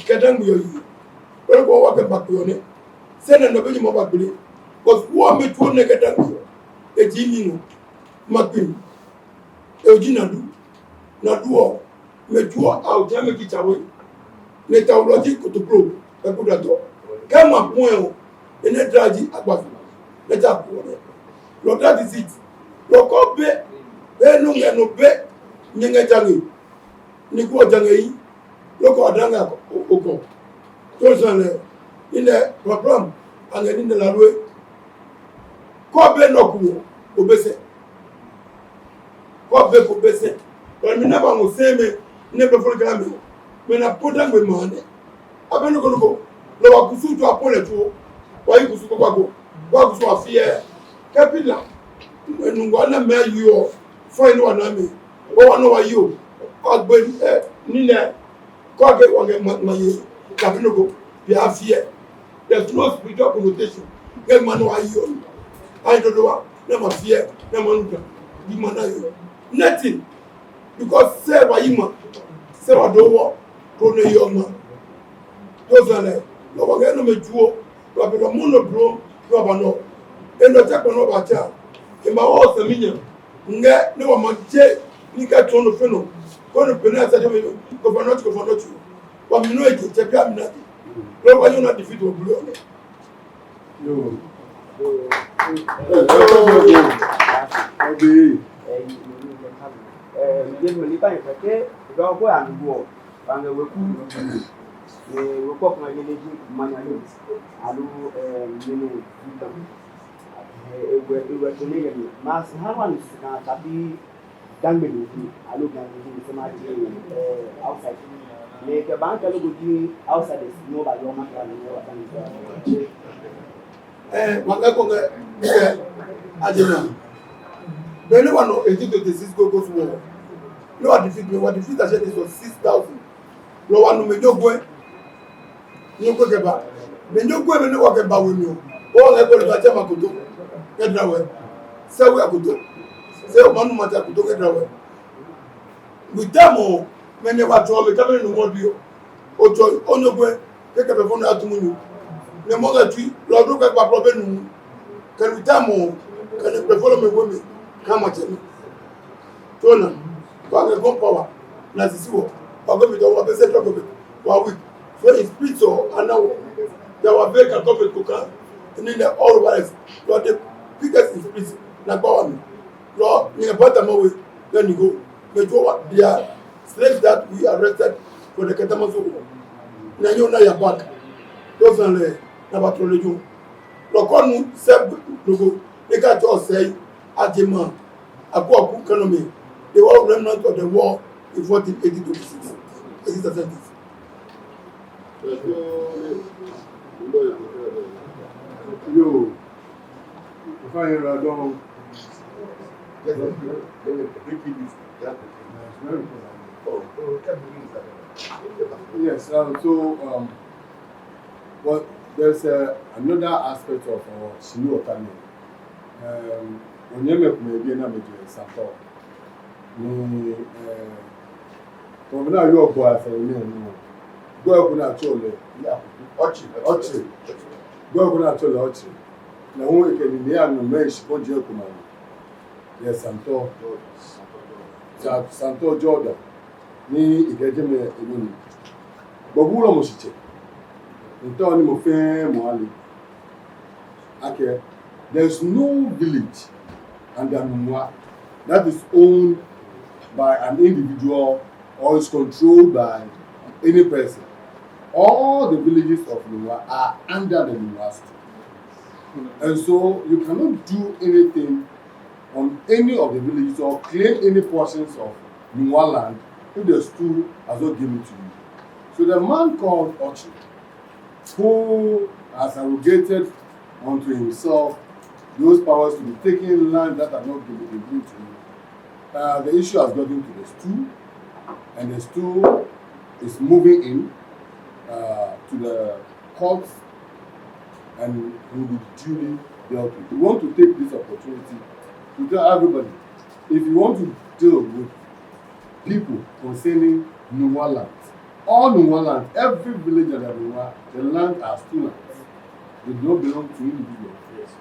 kɛ Dangme yɔɔ yi. Wɛrɛ ko wa kɛ ba kpe yɔɔ nɛ. Sɛ nɛ nɔ be ni mɔ ba kpele. But wɔ mɛ tuo nɛ kɛ Dangme yɔɔ. E ji mi nɔ. Ma kpe mi. E o ji Nadu. Nadu ɔ. Mɛ tsuɔ awo jɛ mɛ kitsa we. Nɛ ta wulɔ ji kotoklo, ɛku datɔ. Kɛ ma kpɔn ɛ o, enɛ dra ji agbafi. Nɛ ta kpɔn ɛ. Lɔ that is it. Lɔ kɔ be, be nɔ ŋɛ nɔ be, nyɛ ŋɛ ja ŋɛ. Ni kɛ ojaŋɛ yi, loko adaŋɛ okɔ. Too sane lɛ, inɛ problem, aŋɛ ni nɛ la lue. Kɛ obɛ nɔ ko, obɛ sɛɛ. Kɛ obɛ ko obɛ sɛɛ. Bɛ mi na ba ŋɔ sɛɛ mɛ, nɛ bɛ fɔlɔ kala mɛ. Mɛi ni po Dangme maŋ nɛ. Abɛ nɔ ko nɔ ko. Lɔ wɔkusum tsu apɔ lɛ tsu. Wɔyi kusum kpakpa ko. Wɔkusum afiɛ. Kɛ bi la. Nungua na mɛ yi o. Fɔ yi ni wɔna mɛ. Wɔwa nɔ wɔyi o. Agbe, eh, ni nɛ. Kɛ okɛ wɔŋɛ ma, ma yi. Kabi nɔ ko. Bi afiɛ. There's no spiritual connotation. Kɛ ma nɔ wɔyi o. Ayi dodo wa. Na ma fiɛ. Na ma nuka. Bi ma na yi o. Nothing. Because sɛɛ wɔyi ma, sɛɛ wɔdɔ wɔ, koni yɔɔ ma. Too sane lɛ, lɔ wɔŋɛ nɔ mɛ juɔ, lɔ bɛ lɔ mɔ nɔ bro, lɔ ba nɔ. Enɔ tsa kpɔ nɔ ba tsa. Ema wɔ sɛ mi nya. Ŋɛ, ni wɔma je, ni kɛ tɔɔ nɔ fɛɛ nɔ. Koni pɛ ni asa jɛ mɛ, ko fa nɔ tsi, ko fa nɔ tsi. Wɔ mi nɔ eje, tse bi a mi na je. Lɔ wɔnyɛ na defeat wɔ bro. Yoo. Yoo. Yoo. Ɔdi. Ee, mije mele ba yi kɛ, dɔ ko ya ni bo. Baŋɛ weku. Ee, weku ko ma yele ji manya yo. Aloo, ee, mene. Ee, ewe, ewe to ne yɛ mi. Masi ha wa ni sika tabi Dangme ni ji, aloo Dangme ni ji, sɛ ma ji, eh, outside. Ni kɛ baŋ kɛ loko ji outside, ni oba yɔɔ ma kɛ ni oba Dangme. Eh, wɔŋɛ ko ŋɛ, eh, ajɛ naa. Be ni wɔnɔ eighteen twenty-six ko ko suwɔ. Ni wɔ defeat, ni wɔ defeat ashɛ ni sɔ six thousand. Lɔ wɔnu mɛi nyɔŋ gwe. Nyɔŋ gwe kɛba. Mɛi nyɔŋ gwe mɛi ni wɔkɛba we mli o. Wɔŋɛ gwe lɛ ba jɛ ma koto. Kɛ dra we. Sɛ we akoto. Sɛ o manu mata koto kɛ dra we. We ta mɔ, mɛi ni wɔtsɔ mɛi kɛ mɛi nu mɔ bi o. Otsɔ, onyɔŋ gwe. Kɛ kɛ bɛ fɔ nɔ atu mu nu. Ni mɔ kɛ tui, lɔ do kɛ ba problem nu. Kɛ we ta mɔ, kɛ ni bɛ fɔ lɔ mɛi we mɛi. Kama tsɛ mɛi. Tona, kɛ wɔŋɛ gun power, na sisi wɔ, wɔ government, wɔ bɛ central government, wɔ weak. So in spirit o, ana wɔ, ya wɔ bɛ ka government ko ka, ni nɛ all over us, lɔ the biggest in spirit, na gba wɔ mli. Lɔ, ni bata ma we, na ni go, mɛi to wɔ, they are slaves that we arrested for the Ketama Sogo. Na nyɔ na ya back. Too sane lɛ, na ba tro le jo. Lɔ kɔnu sɛ, no go, ni ka tɔ sɛ, ajɛ ma. Aku aku kɛ nɔ mɛi. The war remnant of the war in fourteen eighty to eighty-six, eighty-seven. Yoo. If I hear I don't. Yes, um, so, um, but there's, uh, another aspect of, uh, Shinii Ota nɛɛ. Um, onyɛmimɛi komɛi biɛ ni amɛjɛ Santɔ. Ni, eh, kɔmi na yɔɔ gbɔ asɛ nɛɛ nɔ. Gbɔ ko ni atsɛɔ lɛ Ɔtse. Ɔtse. Gbɔ ko ni atsɛɔ lɛ Ɔtse. Ni hu ekɛ nii ni anu mɛi shikpɔŋ jɛ ko ma. Yɛ Santɔ. Sa-, Santɔ Jordan. Ni ekɛ jɛmɛ enu ni. Gbɔbu lɔ mɔ shitsɛ. Ntɔ ni mɔ fɛɛ mɔ ale. Okay, there's no village under Nungua that is owned by an individual or is controlled by any person. All the villages of Nungua are under the Nungua Stool. And so you cannot do anything on any of the villages or claim any portions of Nungua land if the stool has not given it to you. So the man called Ɔtse, who has arrogated unto himself those powers to be taking land that have not been given to him. Uh, the issue has gotten to the stool, and the stool is moving in, uh, to the court, and will be duly dealt with. We want to take this opportunity to tell everybody, if you want to deal with people concerning Nungua land, all Nungua land, every village under Nungua, the land are stool lands. They don't belong to individuals. Yes.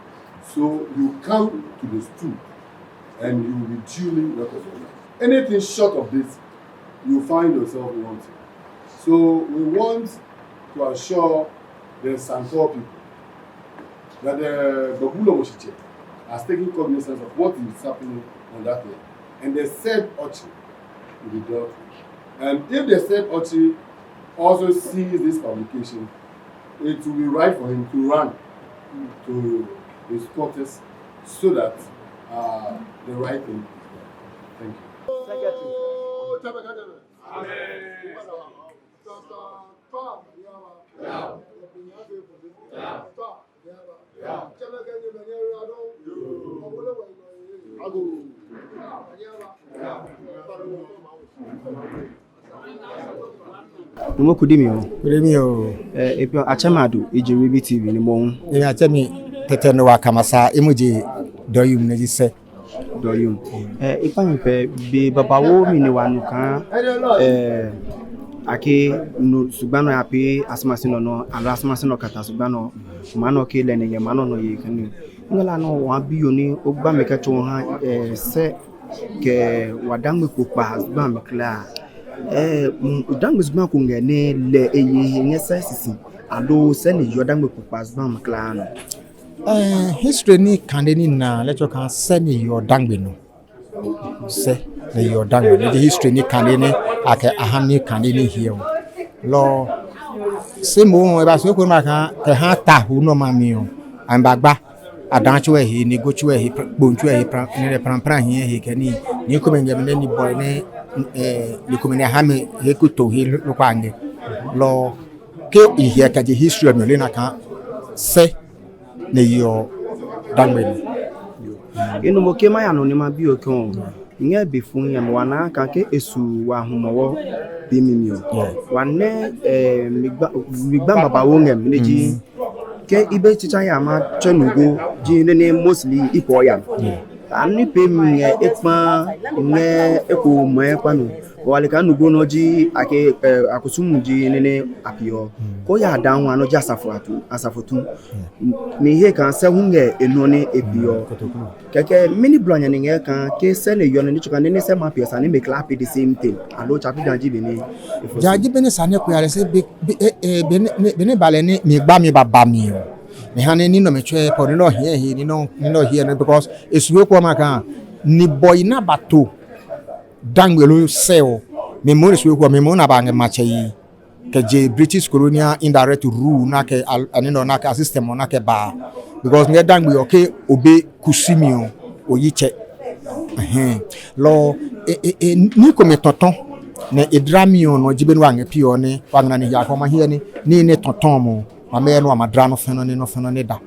So you come to the stool and you will be duly recognized. Anything short of this, you find yourself wanting. So we want to assure the Santɔ people that the Gbɔbu lɔ mɔ shitsɛ has taken cognizance of what is happening on that land. And the said Ɔtse will be dealt with. And if the said Ochi also sees this publication, it will be right for him to run to his quarters so that uh, the right thing is done. Thank you. Numo, kudi mi oo. Kudi mi oo. Eh, epiɔ, atsɛ mi Adu, eji Ribi T V ni mɔ hu. Ni atsɛ mi Tɛtɛ Noah Kamasa, emu ji Dɔyum ni ji Sɛ. Dɔyum. Eh, ekpaa mi pɛ, be babaoo mli ni wɔnu akɛ, eh, akɛ nɔ, shigbaŋ nɔ ya pɛ, Asamansin nɔ nɔ, aloo Asamansin nɔ kata shigbaŋ nɔ, maŋ nɔ kɛ lɛ ni yɛ maŋ nɔ nɔ yɛ kɛ nii. Ŋkɛɛ lɛ nɔ wɔbi bo ni ogba mli kɛtsɔɔ ha, eh, Sɛ kɛ wɔ Dangme kpokpaa shigbaŋ mli kwraa. Eh, mm, Dangme shigbaŋ ko ŋkɛ ni lɛ eye he ŋkɛ Sɛ shishi, aloo Sɛ ni yɔɔ Dangme kpokpaa shigbaŋ mli kwraa nɔ. Eh, history ni kane ni naa, lɛ tsɔɔ akɛ Sɛ ni yɔɔ Dangme nɔ. Sɛ ni yɔɔ Dangme nɔ. Ni ji history ni kane ni akɛ aha ni kane ni hiɛ oo. Lɔ, Sɛ mɔ hu, eba Sɛ ko ma akɛ, kɛ ha ta hu nɔ ma mi oo. Amɛbagba. Adaa tsu ehe, ni go tsu ehe, pr-, kpoŋ tsu ehe, pra-, ni lɛ pran pran hiɛ ehe kɛ nii. Ni komɛi ŋkɛ mɛi ni bɔ ni, eh, ni komɛi ni ha mi he ko to he lo, lo kwa ŋkɛ. Lɔ, kɛ ehiɛ kɛjɛ history mli lɛ naa akɛ Sɛ ni yɔɔ Dangme nɔ. Enumɔ, kɛ maya nɔ ni mabi o kɛ oo. Ŋkɛ be fuu yɛ mli wɔna akɛ Esu wɔ Hɔmɔwɔ be mli mli oo. Yeah. Wɔna, eh, shigbaŋ, shigbaŋ babaoo ŋkɛ mli ni ji. Mm. Kɛ ebɛ tsitsa ya matsɛ Nuugo ji nɔ ni mostly epɔ ya. Yeah. Ani pɛ mli ŋkɛ ekpaa ŋkɛ eko mɔ ekpaa nɔ. Wɔle akɛ Nuugo nɔ ji akɛ, eh, akusum ji nɔ ni apiɔ. Mm. Kɛ oya Adaa hu nɔ ji Asafoatu, Asafoatu. Yeah. Ni he akɛ Sɛ hu ŋkɛ enɔ ni epiɔ. Mm, Kotoklu. Kɛkɛ mɛni blɔnya ni ŋkɛɛ akɛ Sɛ ni yɔɔ nɔ ni tsɔɔ akɛ nɔ ni Sɛ ma piɔ esa ni mɛi kwraa apiɔ the same thing. Aloo tsa bi daa ji bɔ ni. Daa ji bɔ ni sane ko ya lɛ sɛɛ be, be, eh, eh, be ni, be ni ba lɛ ni migba mi baba mli oo. Miha ni, ni nɔ mitsɛ po ni nɔ hiɛ he, ni nɔ, ni nɔ hiɛ nɔ because Esu ko ma akɛ ni bɔ ina bato Dangme loo Sɛ oo. Mi mɔ ni Esu ko, mi mɔ ni ba ŋkɛ matsɛ yi. Kɛjɛ British colonial indirect rule naa kɛ al-, ani nɔ naa kɛ a system naa kɛ ba. Because ŋkɛ Dangme yɔɔ kɛ obɛ kusum mli oo, oyi tsɛ. Ɛhɛɛ. Lɔ, e, e, e, nii komɛi tɔtɔ. Ni edara mli oo, no ji bɔ ni wɔŋkɛ piɔ ni, wɔŋna ni ya kɔ ma hiɛ ni, nii ni tɔtɔ mɔ. Mamɛ nɔ wɔmadara nɔ fɛɛ nɔ ni, nɔ fɛɛ nɔ ni da.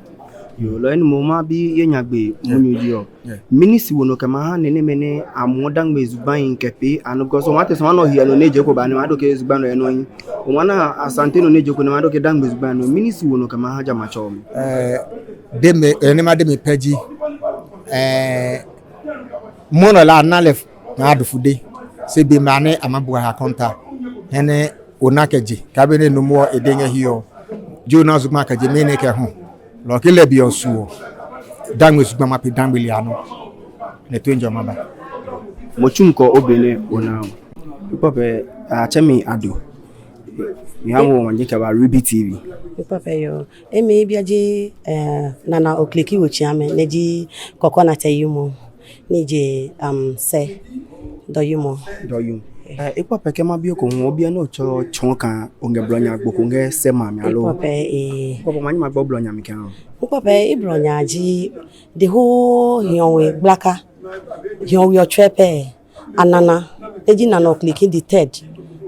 Yoo, lɔ enumɔ mabi yɛ nyɛgbɛ, yeah, munyu ji oo. Yeah. Mɛni shiwoo nɔ kɛmaha nɛɛ, nɛɛ mɛi ni amɔ Dangme shigbaŋ kɛ pɛ, anɔ gɔsɔ mate sɔn anɔ hiɛ nɔ ni je ko ba ni mado kɛ shigbaŋ nɔ yɛ nɔ yi. Omana Asante nɔ ni je ko ni mado kɛ Dangme shigbaŋ nɔ. Mɛni shiwoo nɔ kɛmaha jamatsɔ mli. Eh, deme, eh, ni ma deme pɛ ji. Eh, mɔ nɔ lɛ ana lɛ na adufude. Sɛɛ be mli ni amabua ha kɔnta. Hɛnɛ ona kɛjɛ, kɛ be ni nuumo ede ŋkɛ hiɛ oo. Jona shigbaŋ kɛjɛ mɛni kɛ hu. Lɔ kɛ lɛ bi osu oo. Dangme shigbaŋ ma pɛ Dangme lɛ anɔ. Ni to enjoy maba. Mɔ tsu mɔ ko obɛ ni ona oo. Pipɔ pɛ, atsɛ mi Adu. Miha bo omanye kɛba Ribi T V. Pipɔ pɛ yoo. Emi biɛ ji, eh, Nana Okliki Wotsiame, ni ji Kɔkɔ Nate yumɔ. Ni ji, um, Sɛ, Dɔyumɔ. Dɔyum. Eh, pipɔ pɛ kɛ mabi o ko hu, obiɛ nɔ tsɔ, tsɔ kan, oŋkɛ blɔnya gbo ko ŋkɛ Sɛ maŋ mli aloo. Pipɔ pɛ, eh. Pipɔ pɛ, manye magbo blɔnya mli kɛ oo. Pipɔ pɛ, eblɔnya ji, the whole Hiɔwe gblaka, Hiɔwe ɔtswɛ pɛ, anana, ni ji Nana Okliki the third,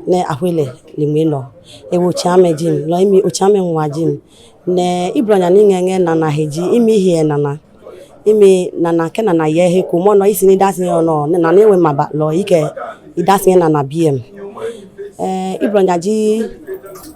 ni awe lɛ, ni mli nɔ. Ewo Wotsiame ji mi, lɔ emi Wotsiame ŋwa ji mi. Ni eblɔnya ni ŋkɛɛ ŋkɛ nana he ji, emi hiɛ nana. Emi nana kɛ nana yɛ he ko mɔ nɔ, esi ni dasi yɛ nɔ, ni nana ewe maba lɔ, ekɛ, edasi yɛ nana biɛ mli. Eh, eblɔnya ji,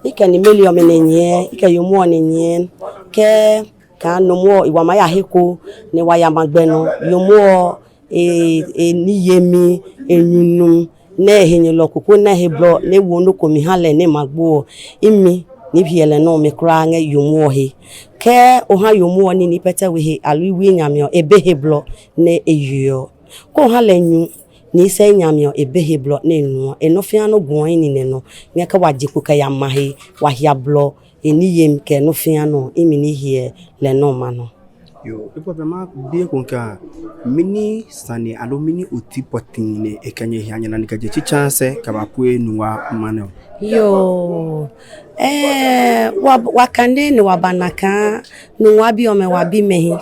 ekɛ ni meli ɔ mɛi ni nyiɛ, ekɛ yomo ɔ ni nyiɛ, kɛ, kɛ nuumo ɔ, ewa maya he ko, ni wɔya magbɛ nɔ, yomo ɔ, e, e, niyemi, enyunum, ni ehenyɛlɔ koko ni he blɔ, ni ewo nɔ ko miha lɛ ni magbo ɔ, emi, ni biɛ lɛ nɔ mli kwraa ŋkɛ yomo ɔ he. Kɛ oha yomo ɔ nii ni pɛtɛ we he, aloo ewie nyɛmi ɔ, ebɛ he blɔ, ni eyeɔ. Kɛ oha lɛ nyu, ni sɛɛ nyɛmi ɔ, ebɛ he blɔ, ni enuɔ. Enɔ fɛɛ nɔ gboɔ enine nɔ. Ŋkɛɛ kɛ wɔje kpo kɛya maŋ he, wɔhia blɔ, eniyemi kɛ nɔ fɛɛ nɔ, emi ni hiɛ lɛ nɔ maŋ nɔ. Yoo, Ikpɔpɛ, mabi eko ŋka, mɛni sane aloo mɛni oti pɔtɛɛ ni ekɛ nyɛ hiɛ nyɛna ni kɛjɛ tsitsi sɛɛ kɛbapue Nungua maŋ nɛɛ? Yoo, eh, wa, wɔkane ni wɔbana akɛ Nungua biomɛi wɔbi amɛhiɛ.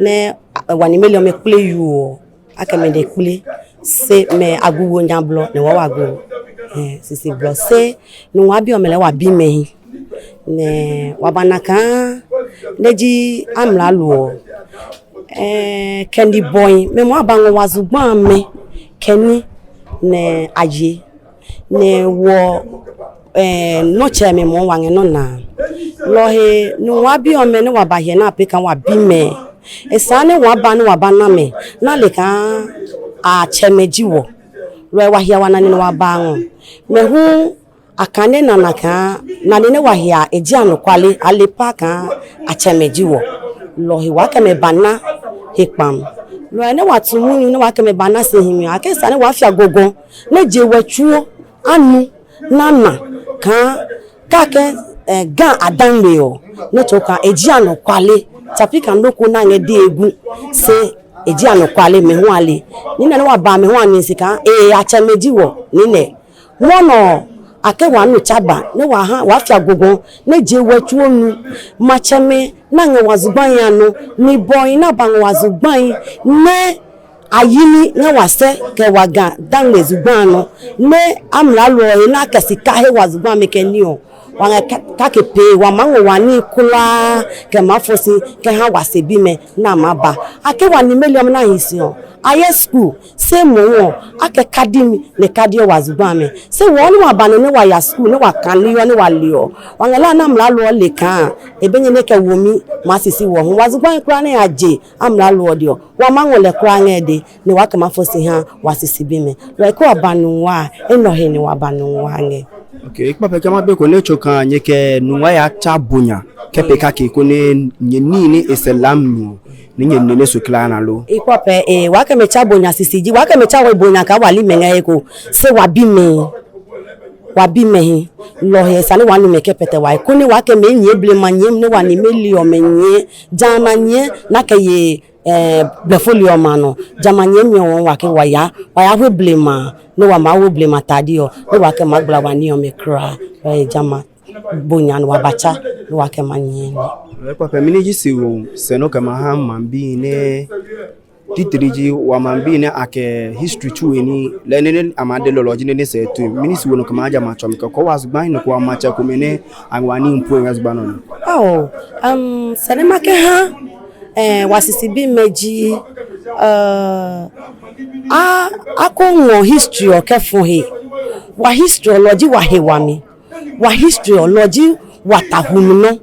Ni, eh, wɔniimɛi lɛ amɛkpele yoo, akɛ amɛdɛŋ kpele, shi amɛ agu wɔ nyɛ blɔ ni wɔ wɔagu, eh, sisi blɔ, shi Nungua biomɛi lɛ wɔbi amɛhiɛ. Ni wɔbana akɛ, ni ji amralo, eh, kɛ nibɔi, amɛ moŋ abaŋɔ wɔzugbaŋ amɛ, kɛ nii ni aye, ni wɔ, eh, nɔtsɛmɛi moŋ wɔŋɛ nɔ naa. Lɔhi Nungua biomɛi ni wɔbahiɛ naa pɛ akɛ wɔbi amɛ. Esa ni wɔba ni wɔbana amɛ, ni ale akɛ atsɛmɛi ji wɔ. Lɔhi wɔhiɛ wɔna nii ni wɔbaŋɔ. Amɛ hu akane nana akɛ, nɔ ni wɔhiɛ eji anɔkwale, ale pɛ akɛ atsɛmɛi ji wɔ. Lɔhi wɔkɛ amɛ bana hekpam. Lɔhi ni wɔtu munyu ni wɔkɛ amɛ bana sɛɛ hiɛ mli akɛ esa ni wɔfea gɔŋgɔŋ, ni je wɔ tsuo anu ni ana akɛ, akɛ, eh, Ga Adaŋme oo, ni tsɔɔ akɛ eji anɔkwale, tsafi akɛ nɔ ko ni aŋɛ diɛŋtsɛ, shi eji anɔkwale, amɛ hu ale. Nii nɛɛ ni wɔba amɛ hu ani shi akɛ, eh, atsɛmɛi ji wɔ, nii nɛɛ. Mɔ nɔ akɛ wɔnu tsaba, ni wɔha, wɔfea gɔŋgɔŋ, ni je wɔ tsuo nu, maŋtsɛmɛi ni aŋɛ wɔzugbaŋ anɔ, nibɔi ni abaŋɔ wɔzugbaŋ, ni ayi nii ni wɔsɛɛ kɛ wɔ Ga Adaŋme zugbaŋ nɔ, ni amralo lɛ ni akɛ shika he wɔzugbaŋ amɛkɛ nii oo. Wɔŋɛ ka, kɛkɛ pɛ, wɔmaŋɔ wɔnii kwraa, kɛ maŋ fɔ shi, kɛha wɔsɛɛbii mɛi ni amɛba. Akɛ wɔniimɛi lɛ amɛna hi shi oo. Aye skul, shi moŋ oo, akɛ kadi mli ni kadi wɔzugbaŋ amɛ. Shi wɔ ni wɔba nɔ ni wɔya skul, ni wɔkane nii oo, ni wɔle oo. Wɔŋɛ la ni amralo lɛ kã, ebɛ nyɛ ni kɛ wɔ mli, ma sisi wɔ hu. Wɔzugbaŋ kwraa ni aje amralo lɛ dɛŋ oo. Wɔmaŋɔ lɛ kwraa ŋɛ edɛŋ, ni wɔkɛ maŋ fɔ shi ha wɔsɛɛbii mɛi. Lɔhi kɛ wɔba Nungua, enɔ he ni wɔba Nungua ŋɛ. Ok, Ikpɔpɛ, kɛ mabi eko, ni tsɔɔ akɛ nyɛkɛ Nungua yatsa Bonya, kɛkɛ pɛ kɛkɛ koni nyɛnine esɛɛ lam nu, ni nyɛnine so kwraa naa lo? Ikpɔpɛ, eh, wɔkɛ amɛ tsa Bonya sisi ji, wɔkɛ amɛ tsa wɔ Bonya kɛ wɔli amɛ ŋɛ eko, shi wɔbi amɛ, wɔbi amɛhiɛ. Lɔhi esa ni wɔnu amɛ kɛkpɛtɛ wɔ, koni wɔkɛ amɛ anyiɛ blema nyiɛ, ni wɔniimɛi lɛ amɛnyiɛ, jama nyiɛ, ni akɛye eh, blɛfo lɛ amɛnɔ. Jama nyiɛ mli oo, wɔkɛ wɔya, wɔya wɔ blema, ni wɔma wɔ blema tadi oo, ni wɔkɛ maŋ gbala wɔnii amɛ kwraa, eh, jama Bonya ni wɔbatsa, ni wɔkɛ amɛ anyiɛ nii. Ikpɔpɛ, mɛni ji shiwoo sɛɛ ni okɛbaaha maŋbii nɛɛ, titri ji wɔmaŋbii nɛɛ akɛ history tsu he nii, lɛ nɛɛ ni amɛdɛŋ lolo ji nɛɛ ni sɛɛ tsu. Mɛni shiwoo ni okɛbaaha jama tsɔmi kɛ ko wɔzugbaŋ ni ko wɔmaŋtsɛ komɛi ni aŋɔ nii po yɛ zugbaŋ nɔ? Ao, um, sɛɛ ni makɛha eh, wɔsɛɛbii mɛi ji, eh, a, akɛ wɔŋɔ history lɛ kɛfɔ he. Wɔ history lɛ ji wɔhewalɛ. Wɔ history lɛ ji wɔtahuu nɔ.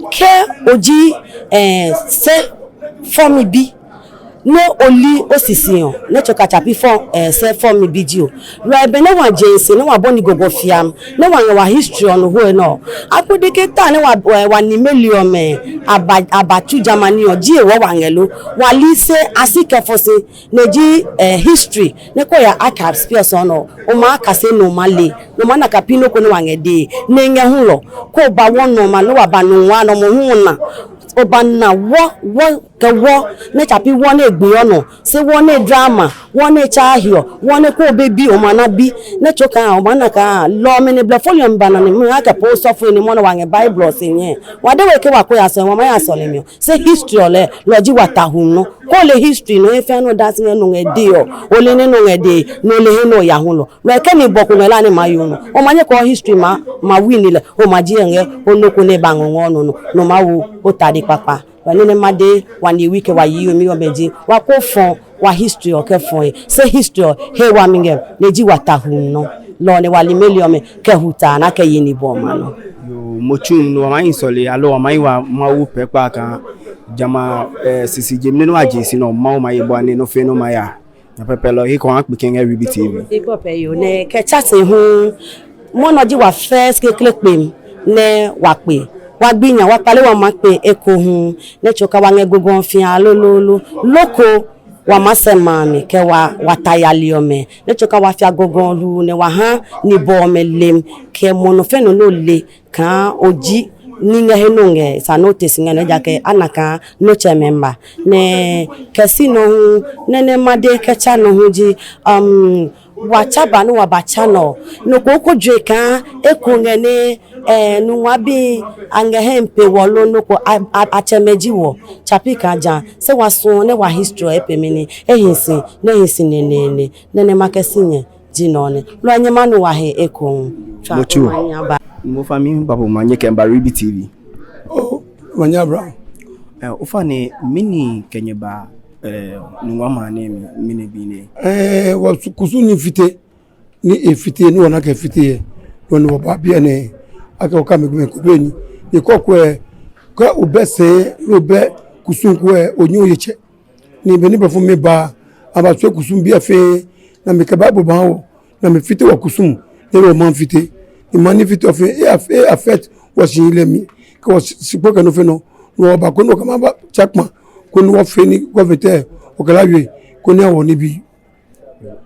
Kɛ oji, eh, sɛɛ fɔmibi, ni ole oshishi oo, ni tsɔɔ akɛ tsafi fɔ, eh, sɛɛ fɔmibi ji oo. Lɔi be ni wɔje shishi ni wɔbɔ ni gɔŋgɔŋ fiam, ni wɔŋɛ wɔ history lɛ nɔ hu enɔ. Akpɔ diɛŋtsɛ ta ni wɔ, wɔ, wɔniimɛi lɛ amɛ, aba, abatsu jama nii oo, ji ewɔ wɔŋɛ lo. Wɔle sɛɛ ashi kɛfɔ shi, ni ji, eh, history, ni kɛ oya archives piɔ sɔɔ nɔ, omaakase ni omale, ni omaana akɛ pii nɔ ko ni wɔŋɛ dɛŋ, ni eŋɛ hu lo. Kɛ oba wɔnɔ maŋ ni wɔba Nungua nɔ mɔ hu na. Obaana wɔ, wɔ kɛ wɔ, ni tsafi wɔ ni egbi yɔɔ nɔ, shi wɔ ni drama, wɔ ni tsa hiɔ, wɔ ni kɛ obɛ bi, omaana bi, ni tsɔɔ akɛ, omaana akɛ, loo mɛi ni blɛfo lɛ amɛbana ni mɔ akɛ po osɔfo ni mɔ ni wɔŋɛ Bible shi nyɛ. Wɔdɛŋ wɔ kɛ wɔkɔ ya sɔɔ, wɔmaŋ ya sɔlemɔ. Shi history lɛ, lɛ ji wɔtahuu nɔ. Kɛ ole history nɔ, efee nɔ da shi ni nɔ ŋɛ dɛŋ oo, ole ni nɔ ŋɛ dɛŋ, ni ole he ni oya hu lo. Lɔi kɛ ni bɔ ko ŋɛ la ni maye nɔ. Omanye ko history ma, ma win lɛ, omaji eŋɛ, onɔ ko ni baŋɔ ŋɔ nɔ nɔ, ni omawo otade kpakpa. Lɔi nɛɛ ni madɛŋ, wɔ ni wi kɛ wɔyi omi omɛji, wɔkɔ fɔ, wɔ history lɛ kɛfɔ he. Shi history lɛ, hewalɛ ŋɛ, ni ji wɔtahuu nɔ. Lɔi ni wɔniimɛi lɛ amɛkɛ huta, ni akɛye ni bɔ maŋ nɔ. Yoo, mɔ tsu nɔ, wɔmaŋ sɔle, aloo wɔmaŋ wa, mawo pɛ kpa kɛ, jama, eh, sisi jɛmɛ nɔ wɔje shishi nɔ, mawo maye bɔ ni nɔ fɛɛ nɔ maya. Nyɛ pɛpɛlɔ, he ko akpe kɛ ŋɛ Ribi T V. Ikpɔpɛ yoo, nɛkɛ chance hu, mɔ nɔ ji wɔ first kɛkɛ kpee, ni wɔkpe. Wɔgbi nyɛ, wɔkpale wɔmaŋ kpee eko hu, ni tsɔɔ akɛ wɔŋɛ gɔŋgɔŋ fia lolo lo. Loko, wɔmasɛi mɛi kɛ wɔ, wɔta yali amɛ. Ni tsɔɔ akɛ wɔfea gɔŋgɔŋ lu, ni wɔha ni bɔ amɛ lɛ, kɛ mɔ nɔ fɛɛ nɔ ni ole. Kɛ oji Ni ngɛ he nɔ ngɛ sa notice ngɛ nɔ ejaakɛ ana akɛ nɔ tsɛmɛi mba. Nɛ kɛshi nɔ hu, nɛnɛ made kɛtsa nɔ hu ji, um, wɔtsaba ni wɔbatsa nɔ. Nɔ ko ko jue akɛ eko ngɛ nɛ, eh, Nungua bii aŋɛ he mpe wɔ loo nɔ ko a, a, atsɛmɛi ji wɔ. Tsapi kɛ ja. Sɛ wɔsumɔ nɛ wɔ history epɛ mɛni, ehi shi, nɛ ehi shi nɛnɛ nɛ. Nɛnɛ makɛshi nyɛ ji nɔ nɛ. Loo nyɛmanu wɔhe ekoŋŋ. Tswa. Motsɛ o. Omanye aba. Mɔ fɛɛ mɔ ni baa bo manye kɛ mba Ribi T V. Oh, omanye aba. Eh, ofainɛ, mɛni kɛ nyɛ ba, eh, Nungua maŋ nɛɛ mli, mɛni be nɛ? Eh, wɔkusum ni fite, ni efite, ni wɔna akɛ efite yɛ. Nɔ ni wɔba biɛ nɛɛ, akɛ wɔkɛ amɛ gbɛ ko bɛ ni. Ni kɔkɔɛ, kɛ obɛ sɛi, ni obɛ kusum ko lɛ, onyɛ oye tsɛ. Ni be ni blɔfomɛi ba, abatswa kusum biɛ fɛɛ, ni amɛkɛ Bible baha wɔ, ni amɛfite wɔkusum, ni wɔmaŋ fite. Ni maŋ ni fite fɛɛ, e aff-, e affect wɔshihilɛ mli, kɛ wɔshikpɔŋ kɛ nɔ fɛɛ nɔ, ni wɔba koni wɔkɛ amɛ abatsa kpaa, koni wɔfee ni government lɛ, wɔkɛ lɛ awie, koni awo nibii.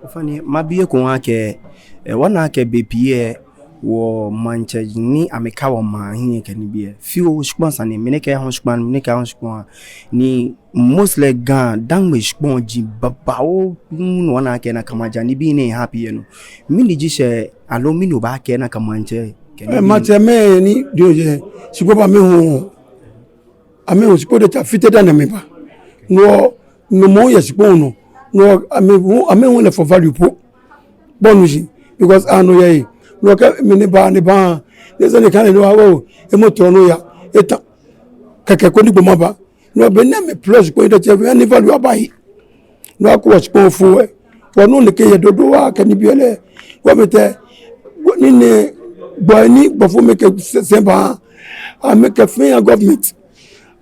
Ofainɛ, mabi eko hu akɛ, eh, wɔna akɛ bei pii lɛ, wɔmaŋtsɛ ni amɛka wɔmaŋ hiɛ kɛ nibii lɛ, fioo shikpɔŋ sane, mɛi nɛɛ kɛya hu shikpɔŋ, mɛi nɛɛ kɛya hu shikpɔŋ. Ni mostly Ga Dangme shikpɔŋ ji babaoo, ni wɔna akɛ nakai maŋ ja nibii nɛɛ happen yɛ nɔ. Mɛni ji shɛɛ, aloo mɛni obaakɛɛ nakai maŋtsɛ kɛ nibii nɛɛ? Eh, maŋtsɛmɛi ni diɔ yɛ shikpɔŋ ba amɛhu. Amɛhu shikpɔŋ diɛŋtsɛ afite dani amɛba. No, no mɔ yɛ shikpɔŋ nɔ. No, amɛhu, amɛhu lɛ for value po. Bo nu shishi. Because ano yɛ he. No kɛ mɛi ni ba, ni ba. Ni sane kane no awo. Emɔ tɔ no ya. Eta. Kɛkɛ koni gbɔmɔ aba. No be ni amɛ plus koni diɛŋtsɛ ani value aba he. No akɛ wɔshikpɔŋ fo lɛ. Wɔnu nɛkɛ yɛ dodo waa kɛ nibii lɛ. Wɔmɛi tɛ, ni nɛ, gbɔ ni, gbɔfomɛi kɛ sɛɛ, sɛɛ ba. Amɛkɛ fɛɛ ya government.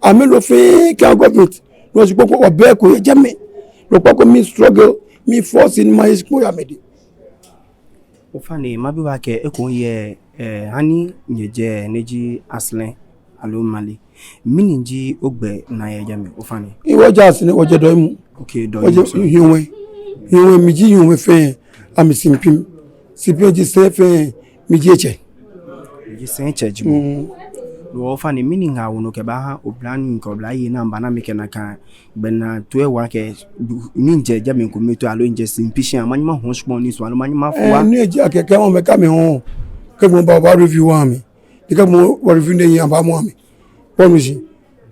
Amɛlɔ fɛɛ kɛ ya government. No shikpɔŋ ko wɔbɛ ko yɛ jɛmɛ. No kpako mi struggle, mi force ni maye shikpɔŋ yɛ amɛdɛŋ. Ofainɛ, mabi bo akɛ eko yɛ, eh, hani nyɛjɛ ni ji Aslɛ aloo Male. Mɛni ji ogbɛnaa yɛ jɛmɛ, ofainɛ? Ni wɔjɛ Aslɛ, wɔjɛ Dɔyɔmɔ. Okay, Dɔyɔmɔ. Wɔjɛ Hiɔmɔi. Hiɔmɔi, miji Hiɔmɔi fɛɛ, amɛ Simpim. Simpim ji sɛi fɛɛ, miji etsɛ. Miji sɛi etsɛ ji bo. Mm. Ofainɛ, mɛni ŋaawoo nɔ okɛbaaha oblanyo kɛ oblayei ni amɛba ni amɛkɛ nakai gbɛnaa toi lɛ awo akɛ, ni mijɛ jɛmɛ kome toi aloo mijɛ Simpim shia, manyɛ mahɔɔ shikpɔŋ nɛɛ sɔŋŋ aloo manyɛ mafo wa? Eh, ni eji akɛ kɛ amɛkɛ amɛhɔɔ, kɛ gbɔmɔ ba, wɔbaa review amɛ. Ni kɛ gbɔmɔ wa review nɛɛ, amɛbamɔ amɛ. Bo nu shishi.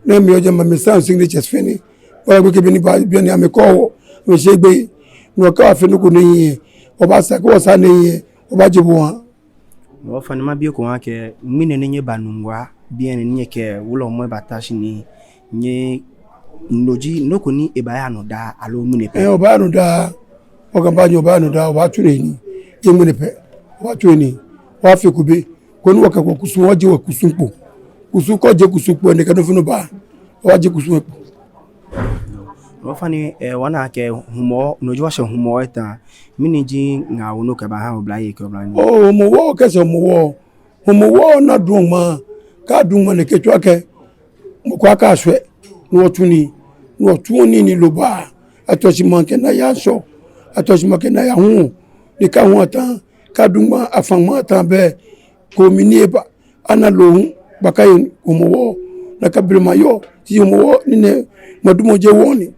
Ni mi ojɛ ma mi sign signatures fɛɛ ni. Wala gbekɛ be ni ba, be ni amɛkɔ wɔ, amɛshe gbɛ. No kɛ wɔfee nɔ ko ni yɛ. Wɔbaa sa, kɛ wɔsa ni yɛ. Wɔbaaje bo waa. Ofainɛ, mabi eko waa akɛ, ŋmɛnɛ ni nyɛba Nungua biɛ nɛɛ ni nyɛkɛ wulɔmɔ lɛ bata shi nɛɛ, nyɛ, no ji nɔ ko ni ebaaya nɔ daa aloo ŋmɛnɛ pɛ? Eh, obaaya nɔ daa. Okɛ baanyɛ obaaya nɔ daa, obaatsu nii. Yɛ ŋmɛnɛ pɛ. Obaatsu nii. Obaafee kube. Koni wɔkɛ wɔkusum, wɔje wɔkusum kpo. Kusum, kɛ oje kusum kpo, ni kɛ nɔ fɛɛ nɔ ba. Wɔje kusum kpo. Ofainɛ, eh, wɔna akɛ Hɔmɔwɔ, no ji wɔsɛɛ Hɔmɔwɔ eta. Mɛni ji ŋaawoo nɔ okɛbaaha oblayei kɛ oblanyo? Oh, Hɔmɔwɔ, kɛ sɛɛ Hɔmɔwɔ. Hɔmɔwɔ naa duŋ ŋmaa, kɛ aduŋ ŋmaa ni kɛ tsɔɔ akɛ mɔ ko akashwɛ, ni wɔtsu nii, ni wɔtsu nii ni loo ba, atsɔɔ shi maŋ kɛ naa ya shɔ, atsɔɔ shi maŋ kɛ naa ya hu, ni kɛ hu ata, kɛ aduŋ ŋmaa, afaŋ ŋmaa ata bɛ, koni nii eba, ana loo hu, baka yɛ Hɔmɔwɔ, nakai blema yɔɔ, shi Hɔmɔwɔ ni nɛ, maŋ dumɔ jɛ wɔ ni,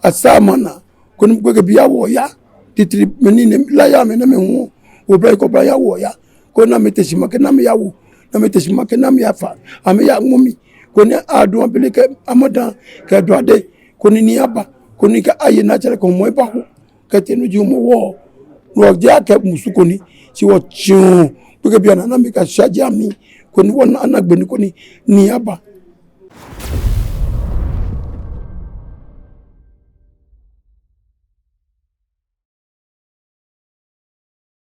asaa maŋ naa, koni gbekɛbii awo ya, titri mɛi ni nɛ, laya mɛi nɛɛ amɛhu, oblayei kɛ oblayei awo ya, koni amɛte shi maŋ kɛ naa amɛyawo, ni amɛte shi maŋ kɛ naa amɛyafa, amɛya ŋmɔ mli, koni aduŋ abele kɛ amadaa, kɛ duade, koni nii aba, koni kɛ aye naa tsɛrɛ kɛ Hɔmɔwɔ eba hu, kɛtee no ji Hɔmɔwɔ, no ji akɛ musu koni, shi wɔtsɔɔ, gbekɛbii anaa ni amɛkashɛ jɛmɛ, koni wɔna, ana gbɛ ni koni nii aba.